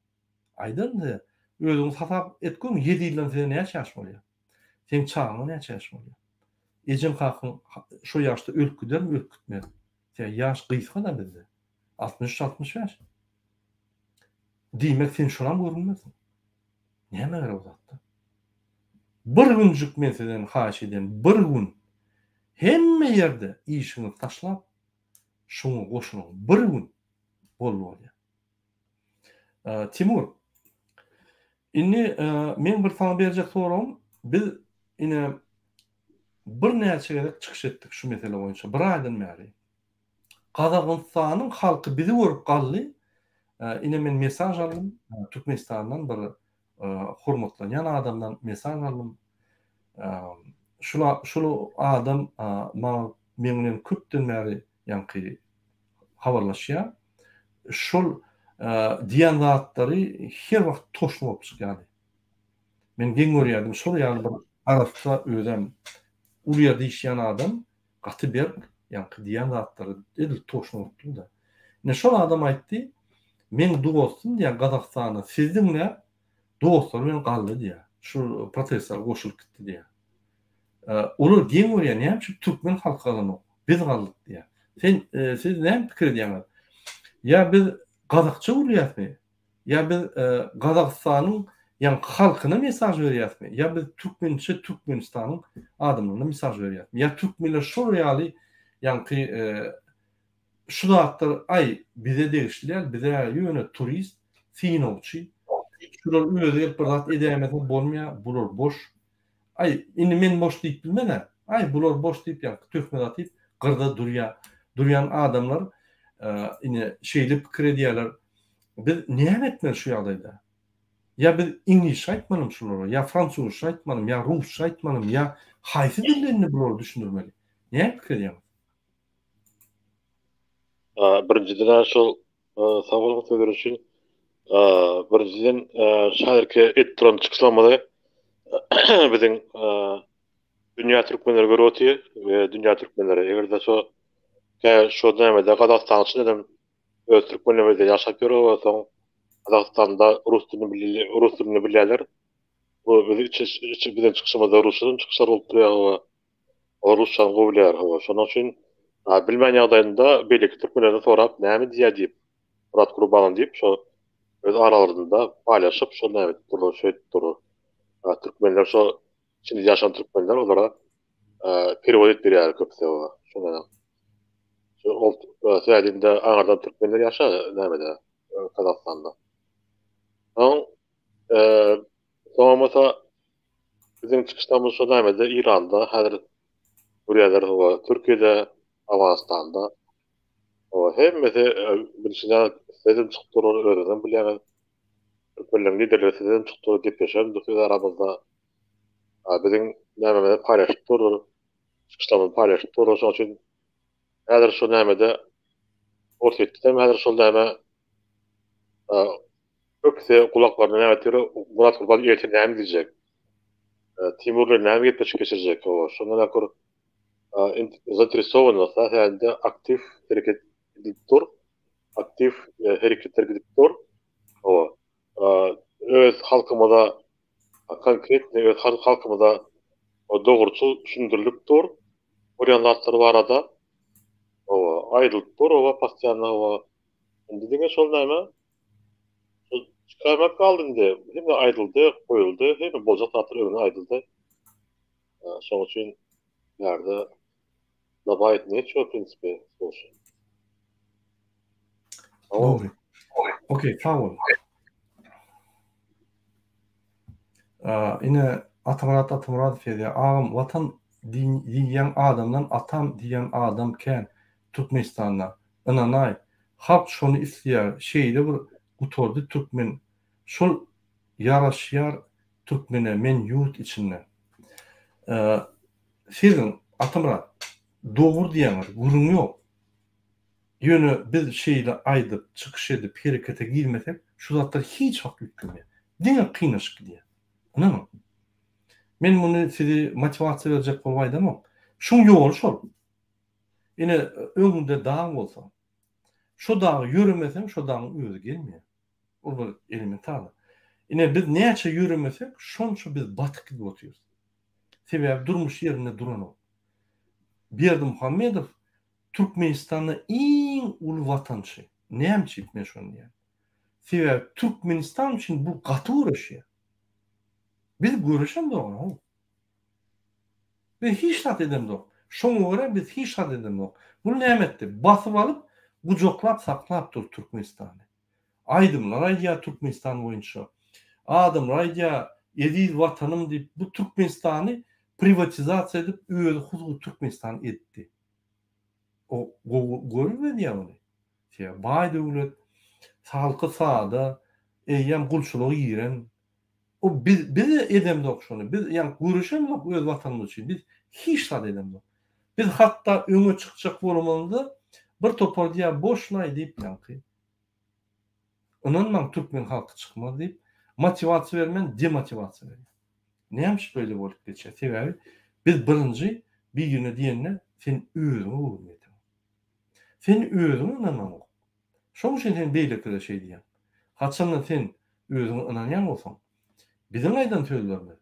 Aýdaryn size, özüňiz hasap edip görüň, ýedi ýyldan size näçe ýaş bolýar? Seň çagaňa näçe ýaş bolýar? Ejeň kakaň şo ýaşda ölüp gidermi, ölüp gitmezmi? Sebäbi ýaş gysga-da bizde. 63, 65. Diýmek sen şonam görünmersiň. Näme gerek o zatda? Bir günjük men sizden haýyş edýän, bir gün hemme ýerde işiňizi taşlap, şuňa goşulyň. Bir gün boldy bolýar. Timur, indi meň bir saňa berjek soragym, biz ine. birnäçe gezek çykyş etdik şu mesele boýunça bir aýdan bäri. Gazagystanyň halky bizi görüp galdy. Ine men mesaž aldym Türkmenistandan bir hormatlanýan adamdan mesaž aldym. Şul şul adam maňa meň bilen köpden bäri ýaňky habarlaşýar. Şol diýen zatlary her wagt toşny bolup çykýardy. Men geň görýärdim, şol ýaly bir arassa özem uly ýerde işleýän adam gaty berk, ýaňky diýen zatlary edil toşny bolup dur-da. Ine şol adam aýtdy, meň dostum diýýär Gazagystanda sizi diňläp dostlary bilen galdy diýýär. Şu protestlere goşulyp gitdi diýýär. Olar geň görýär, näme üçin türkmen halky galanok, biz galdyk diýýär. Sen siz näme pikir edýäňiz? Ýa biz gazakça gürleýäsmi? Ýa biz Gazagystanyň ýaňky halkyna mesaž berýäsmi? Ýa biz türkmençe Türkmenistanyň adamlaryna mesaž berýäsmi? Ýa türkmenler şol ýaly ýaňky şu zatlar aý bize degişli däl, bizä ýöne turist, synagçy. Şular özi gelip bir zat edäýmese bolmaýar, bular boş. Aý, indi men boş diýip bilmen-ä. Aý, bular boş diýip ýaňky töhmet atyp gyrda durýar. Durýan adamlar ine şeýle pikir edýärler. Biz näme etmeli şu ýagdaýda? Ýa biz iňlisçe aýtmalymy şulara, ýa fransuzça aýtmalymy, ýa rusça aýtmalymy, ýa haýsy dilde indi bulary düşündirmeli? Näme pikir edýäňiz? Birinjiden-ä şol sag boluň sözler üçin. Birinjiden häzirki edip duran çykyşlarymyzy biziň dünýä türkmenleri görüp otyr we dünýä türkmenleri eger-de şo şo nämede Gazagystanyň içinde hem öz türkmenlerimiz ýaşap ýör bolsaň Gazagystanda rus dilini rus dilini bilýärler. Bu biziň biziň çykyşymyzda rusçadan çykyşlar bolup durýar. Olar rusçany gowy bilýär, hawa. Şonuň üçin bilmän ýagdaýynda beýleki türkmenlerden sorap näme diýýär diýip, Myrat Gurbanow diýip, şo öz aralarynda paýlaşyp, şo näme edip durlar, şeýdip durlar. Türkmenler şo içinde ýaşan türkmenler olara perewod edip berýär köpüsi hawa. Şoňa şo ol sebäbi aňyrdan türkmenler ýaşa nämede Gazagystanda. Soň soňam bolsa Biziň çykyşlarymyz şo nämede Iranda häzir görýärler hawa Türkiýede Owganystanda hawa hemmesi bilşiňiz ýaly sizem çykyp durlar özüňizem bilýäňiz türkmenleriň liderleri sizem çykyp durlar gepleşemdik öz aramyzda biziň nämemizi paýlaşyp durlar çykyşlarymyzy paýlaşyp durlar şonuň üçin häzir şo nämede Orsýetde hem häzir şol näme Köpüsi gulaklaryna näme aýtýar, Myrat Gurban ertir näme diýjek? Timur bilen näme gepleşik geçirjek? Hawa, şondan ökür zainteresowanylyk hälde aktiw hereket edilip dur. Aktiw hereketler gidip dur. Hawa, öz halkymyza konkretny öz halkymyza dogruçyl düşündirilip dur. Bolýan zatlar barada hawa, aýdylyp dur, hawa, postoýanno hawa. Indi diňe şol näme? Şol çykarmak galdy indi. Hemme aýdyldy, goýuldy, hemme boljak zatlar öňünden aýdyldy. Şonuň üçin bärde dobawit neçего w prinsipe bolşy. Dogry. Okey, sag bol. Ine Atamyrat Atamyradow ýazýar. Agam, Watan diýýän adamdan atam diýýän adam kän Türkmenistanda. Ynanaý, halk şony isleýär, şeýle bir gutardy türkmen, şol ýaraşýar türkmene, men ýurt içinde. Siziň, Atamyrat, dogry diýýäňiz, gürrüň ýok. Ýöne biz şeýle aýdyp, çykyş edip, herekete girmesek, şu zatlar hiç wagt üýtgemeýär. Diňe kynlaşyp gidýär. Ynanyň. Men muny sizi motiwasiýa berjek bolup aýdamok. Şuň ýoly şol. Ine, öňüňde dag bolsa, şo dagy ýöremeseň, şo dagyň özi gelmeýär. Ol bir elementar zat. Ine, biz näçe ýöremesek, şonça biz batyp gidip otyrys. Sebäbi durmuş ýerinde duranok. Berdimuhamedow Türkmenistanda iň uly watançy. Näme üçin men şony diýýän? Sebäbi Türkmenistan üçin bu gaty göreşýär. Biz göreşemzok-a. Biz hiç zat edemzok. Şoňa görä biz hiç zat edemzok. Bul näme etdi? Basyp alyp, gujaklap saklap dur Türkmenistany. Aýdymlar aýdýar Türkmenistan boýunça. Adamlar aýdýar, eziz watanym diýip, bu Türkmenistany priwatizasiýa edip özi hususy Türkmenistan etdi. O gowy görüp edýär ony. Sebäbi baý döwlet, halky sada, eýýäm gulçulyga giren. O biz biz edemzok şony. Biz ýa göreşemzok öz watanymyz üçin. Biz hiç zat edemzok. Biz hatda öňe çykjak bolamyzda bir topar diýýär boşlaý diýip ýaňky. Ynanmaň türkmen halky çykmaz diýip motiwasiýa bermän demotiwasiýa berýär. Näme üçin beýle bolup geçýär? Sebäbi biz birinji birine diýende sen özüňe göwün ýeteňok. Sen özüňe ynanaňok. Şoň üçin sen beýlekilere şeý diýýäň. Haçanda sen özüňe ynanýan bolsaň, biziň aýdan sözlerimiz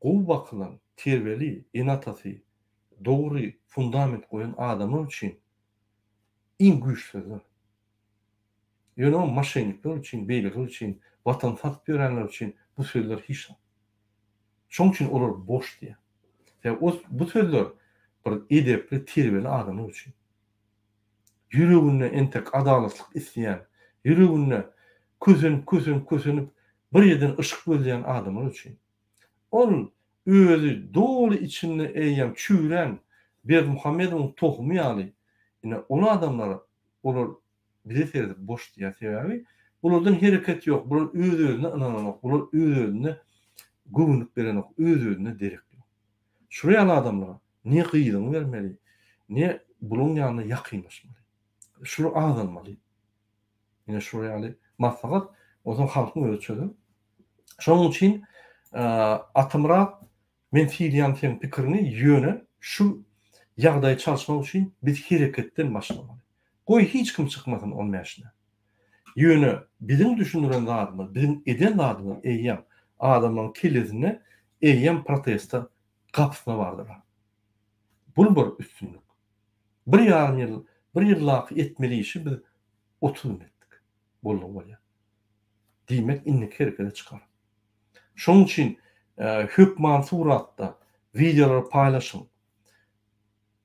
gowy bakylan, terbeli ene-atasy dogry fundament goýan adamlar üçin iň güýçli sözler. Ýöne o moşennikler üçin, beýlekiler üçin, watany satyp ýörenler üçin bu sözler hiç zat. Şoň üçin olar boş diýýär. Sebäbi o bu sözler bir edepli, terbeli adamlar üçin. Ýüreginde entek adalatlyk isleýän, ýüreginde kösenip, kösenip, kösenip bir ýerden yşyk gözleýän adamlar üçin. Ol özi doly içinde eýýäm çüýrän Berdimuhamedowyň tohumy ýaly, ine ol adamlar olar bize seredip boş diýýär. Sebäbi bulardan hereket ýok, bular öz-özüne ynananok, bular öz-özüne göwünlik berenok, öz-özüne derek ýok. Şular ýaly adamlara ne gyzyňy bermeli, ne bularyň ýanyna ýakynlaşmaly. Şular azalmaly. Ine şular ýaly maslahat, onsoň halkyň özi çözer. Şonuň üçin Atamyrat men sylaýan seň pikiriňi ýöne şu ýagdaýy çalyşmak üçin biz hereketden başlamaly. Goý hiç kim çykmasyn on bäşine. Ýöne biziň düşündiren zadymyz, biziň eden zadymyz eýýäm adamlaryň kellesinde eýýäm protesta gapysyna bardylar. Bul bir üstünlik. Bir ýarym ýyl, bir ýyldaky etmeli işi biz 30 gün etdik. Boldugy bolýar. Diýmek, indiki herekete çykar. Şonuň üçin hökman suratda wideolary paýlaşyň.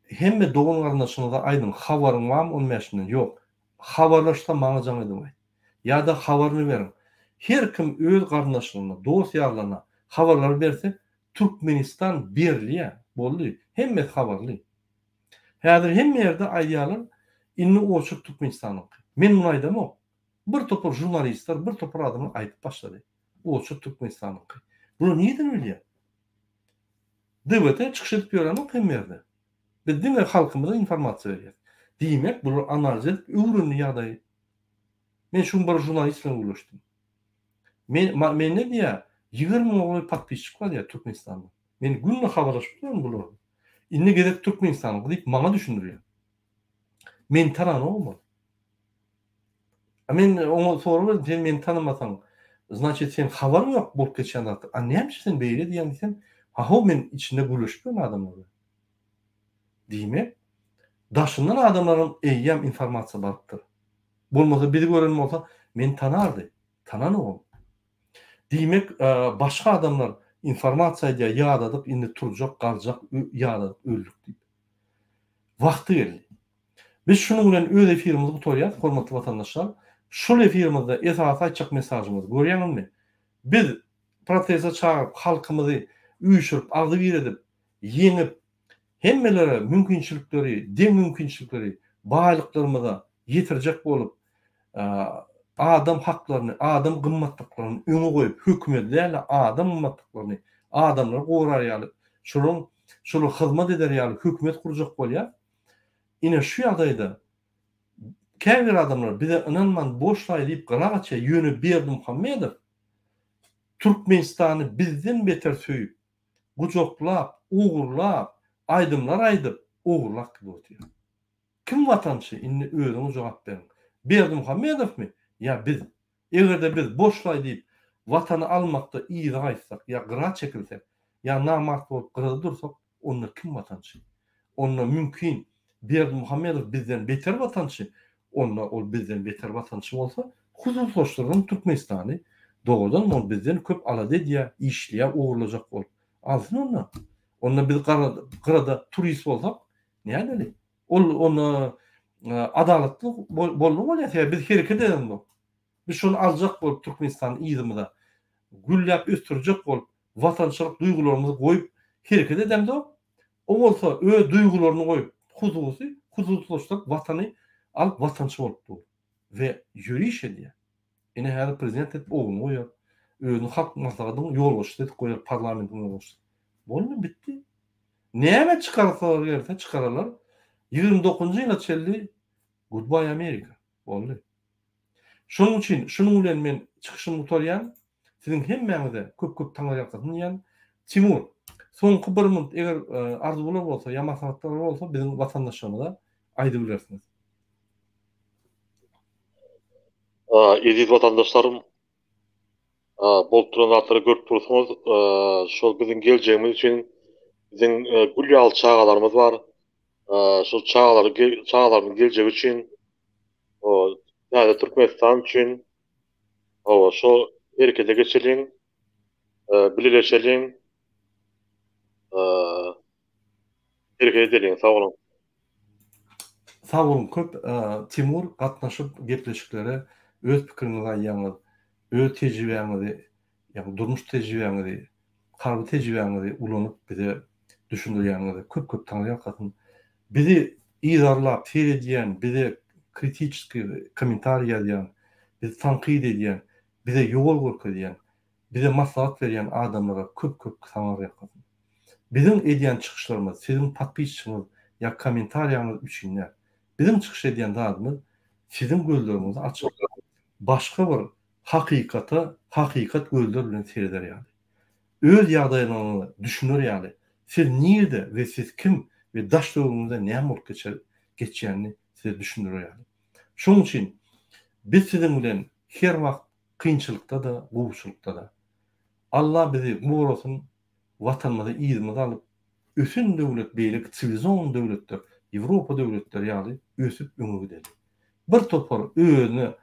Hemme dogan-garyndaşyňyza aýdyň, habaryň barmy on bäşinden? Ýok. Habarlaşsa maňa jaň ediň aýt. Ýa-da habaryny beriň. Her kim öz garyndaşlaryna, dost-ýarlaryna habarlary berse, Türkmenistan berilýär. Boldy. Hemmesi habarly. Häzir hemme ýerde aýdýarlar, indi oçurk Türkmenistanyňky. Men muny aýdamok. Bir topar žurnalistler, bir topar adamlar aýdyp başlady. Oçurk Türkmenistanyňky. Bular nireden bilýär? DWT çykyş edip ýörenok hemme ýerde. Biz diňe halkymyza informasiýa berýäs. Diýmek, bular analiz edip öwrendi ýagdaýy. Men şu gün bir žurnalist bilen gürleşdim. Men, mende diýýär, 20 müňe golaý podpisçik bar diýýär Türkmenistanda. Men günde habarlaşyp duraryn bular bilen. Indi gezek Türkmenistanyňky diýip maňa düşündirýär. Meni tananogam ol. A men oňa sorag berdim, sen meni tanamasaň, znaçit seň habaryň ýok bolup geçýän zatdan. A näme üçin sen beýle diýýäň diýsem, ha-how men içinde gürleşip ýörün adamlar bilen. Diýmek, daşyndan adamlaryň eýýäm informasiýa barypdyr. Bolmasa bizi gören bolsa meni tanardy. Tananogam. Diýmek, başga adamlar informasiýa aýdýar, ýadadyk, indi turjak, galjak, ýadadyk, öldük diýip. Wagty geldi. Biz şunuň bilen öz efirimizi gutarýas, hormatly watandaşlar. Şul efirimizde esasy aýtjak mesajymyz, görýäňizmi? Biz proteste çagyryp, halkymyzy üýşürip, agzybir edip, ýeňip, hemmelere mümkinçilikleri, deň mümkinçilikleri baýlyklarymyza ýetirjek bolup, adam haklaryny, adam gymmatlyklaryny öňe goýup, hökümeti däl-de, adam gymmatlyklaryny, adamlary gorar ýaly, şolaryň, şolara hyzmat eder ýaly hökümet gurjak bolýar. Ine şu ýagdaýda käbir adamlar bize ynanman boşlaý diýip gyra gaçýar, ýöne Berdimuhamedow Türkmenistany bizden beter söýüp, gujaklap, ogurlap, aýdymlar aýdyp, ogurlap gidip otyr. Kim watançy indi özüňiz jogap beriň. Berdimuhamedowmy ýa biz? Eger-de biz boşlaý diýip watany almakda yza gaýtsak ýa gyra çekilsek, ýa namart bolup gyrada dursak, onda kim watançy? Onda mümkin Berdimuhamedow bizden beter watançy, onda ol bizden beter watançy bolsa, hususlaşdyrylan Türkmenistany dogrudanam ol bizden köp alada edýär, işleýär ogurlajak bolup. Alsyn onda. Onda biz gyrada turist bolsak nädeli? Ol onda adalatly boldy bolýar, sebäbi biz hereket edemzok. Biz şony aljak bolup Türkmenistany yzymyza gülläp ösdürjek bolup. watançylyk duýgularymyzy goýup hereket edemzok, o bolsa öz duýgularyny goýup, hususy, hususlaşdyryp watany alyp watançy bolup dur we ýöriş edýär. Ine häzir prezident edip ogluny goýar, özüni halk maslahatynyň ýolbaşçysy edip goýar, parlamentiň ýolbaşçysy. Boldy, bitdi. Näme çykarsalar gelse çykararlar, 29-njy ýyla çenli goodbye Amerika. Boldy. Şonuň üçin şunuň bilen men çykyşymy gutarýan. Siziň hemmäňize köp-köp taňryýalkasyn diýýän. Timur, soňky bir munt eger arzuwlar bolsa ýa maslahatlar bolsa biziň watandaşlarymyza aýdybilersiňiz. Eziz watandaşlarym, bolup duran zatlary görüp dursuňyz, şol biziň geljegimiz üçin biziň gül ýaly çagalarymyz bar. Şol çagalary çagalarymyň geljegi üçin täze Türkmenistan üçin hawa şo herekete geçeliň, bileleşeliň, hereket edeliň. Sag boluň. Sag boluň köp Timur gatnaşyp gepleşiklere öz pikiriňizi aýdýaňyz, öz tejribäňizi ýagny durmuş tejribäňizi, harby tejribäňizi ulanyp bize düşündirýäniňize köp köp taňryýalkasyn. Bizi yzarlap seredýän, bize kritiçeskiý kommentariý ýazýan, bizi tankyt edýän, bize ýol görkezýän, bize maslahat berýän adamlara köp köp taňryýalkasyn. Biziň edýän çykyşlarymyz siziň podpisçiňiz ýa kommentariýaňyz üçin däl. Biziň çykyş edýän zadymyz siziň gözleriňizi açyp, başga bir hakykata hakykat gözler bilen sereder ýaly. Öz ýagdaýlaryňyza düşüner ýaly, siz nirde we siz kim we daş töweregiňizde näme bolup geçer geçýänini size düşündirer ýaly. Şonuň üçin biz siziň bilen her wagt kynçylykda-da, gowuçylykda-da. Alla bizi gorasyn, Watanymyzy yzymyza alyp, ösen döwlet beýleki siwilizowan döwletler, Ýewropa döwletleri ýaly ösüp öňe gideli. Bir topar özüne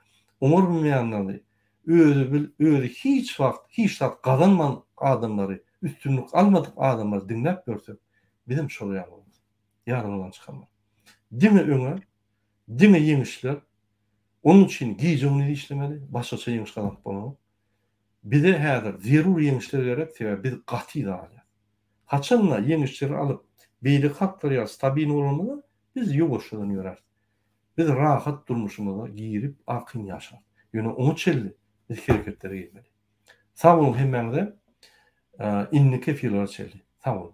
oňarmaýanlary, özi bil özi hiç wagt hiç zat gazanman adamlary, üstünlik almadyk adamlary diňläp ýörsek, bizem şolar ýaly bolarys. Ýadyňyzdan çykarmaň. Diňe öňe, diňe ýeňişler, onuň üçin gije-gündiz işlemeli, başgaça ýeňiş gazanyp bolanok. Bize häzir zerur ýeňişler gerek, sebäbi biz gaty yza galýas. Haçanda ýeňişleri alyp, beýleki halklar ýaly stabilny bolanymyzda, biz ýuwaşjadan ýöräris. Biz rahat durmuşymyza girip, arkaýyn ýaşarys. Ýöne oňa çenli biz hereketlere girmeli. Sag boluň hemmäňize. Indiki efirlere çenli. Sag boluň.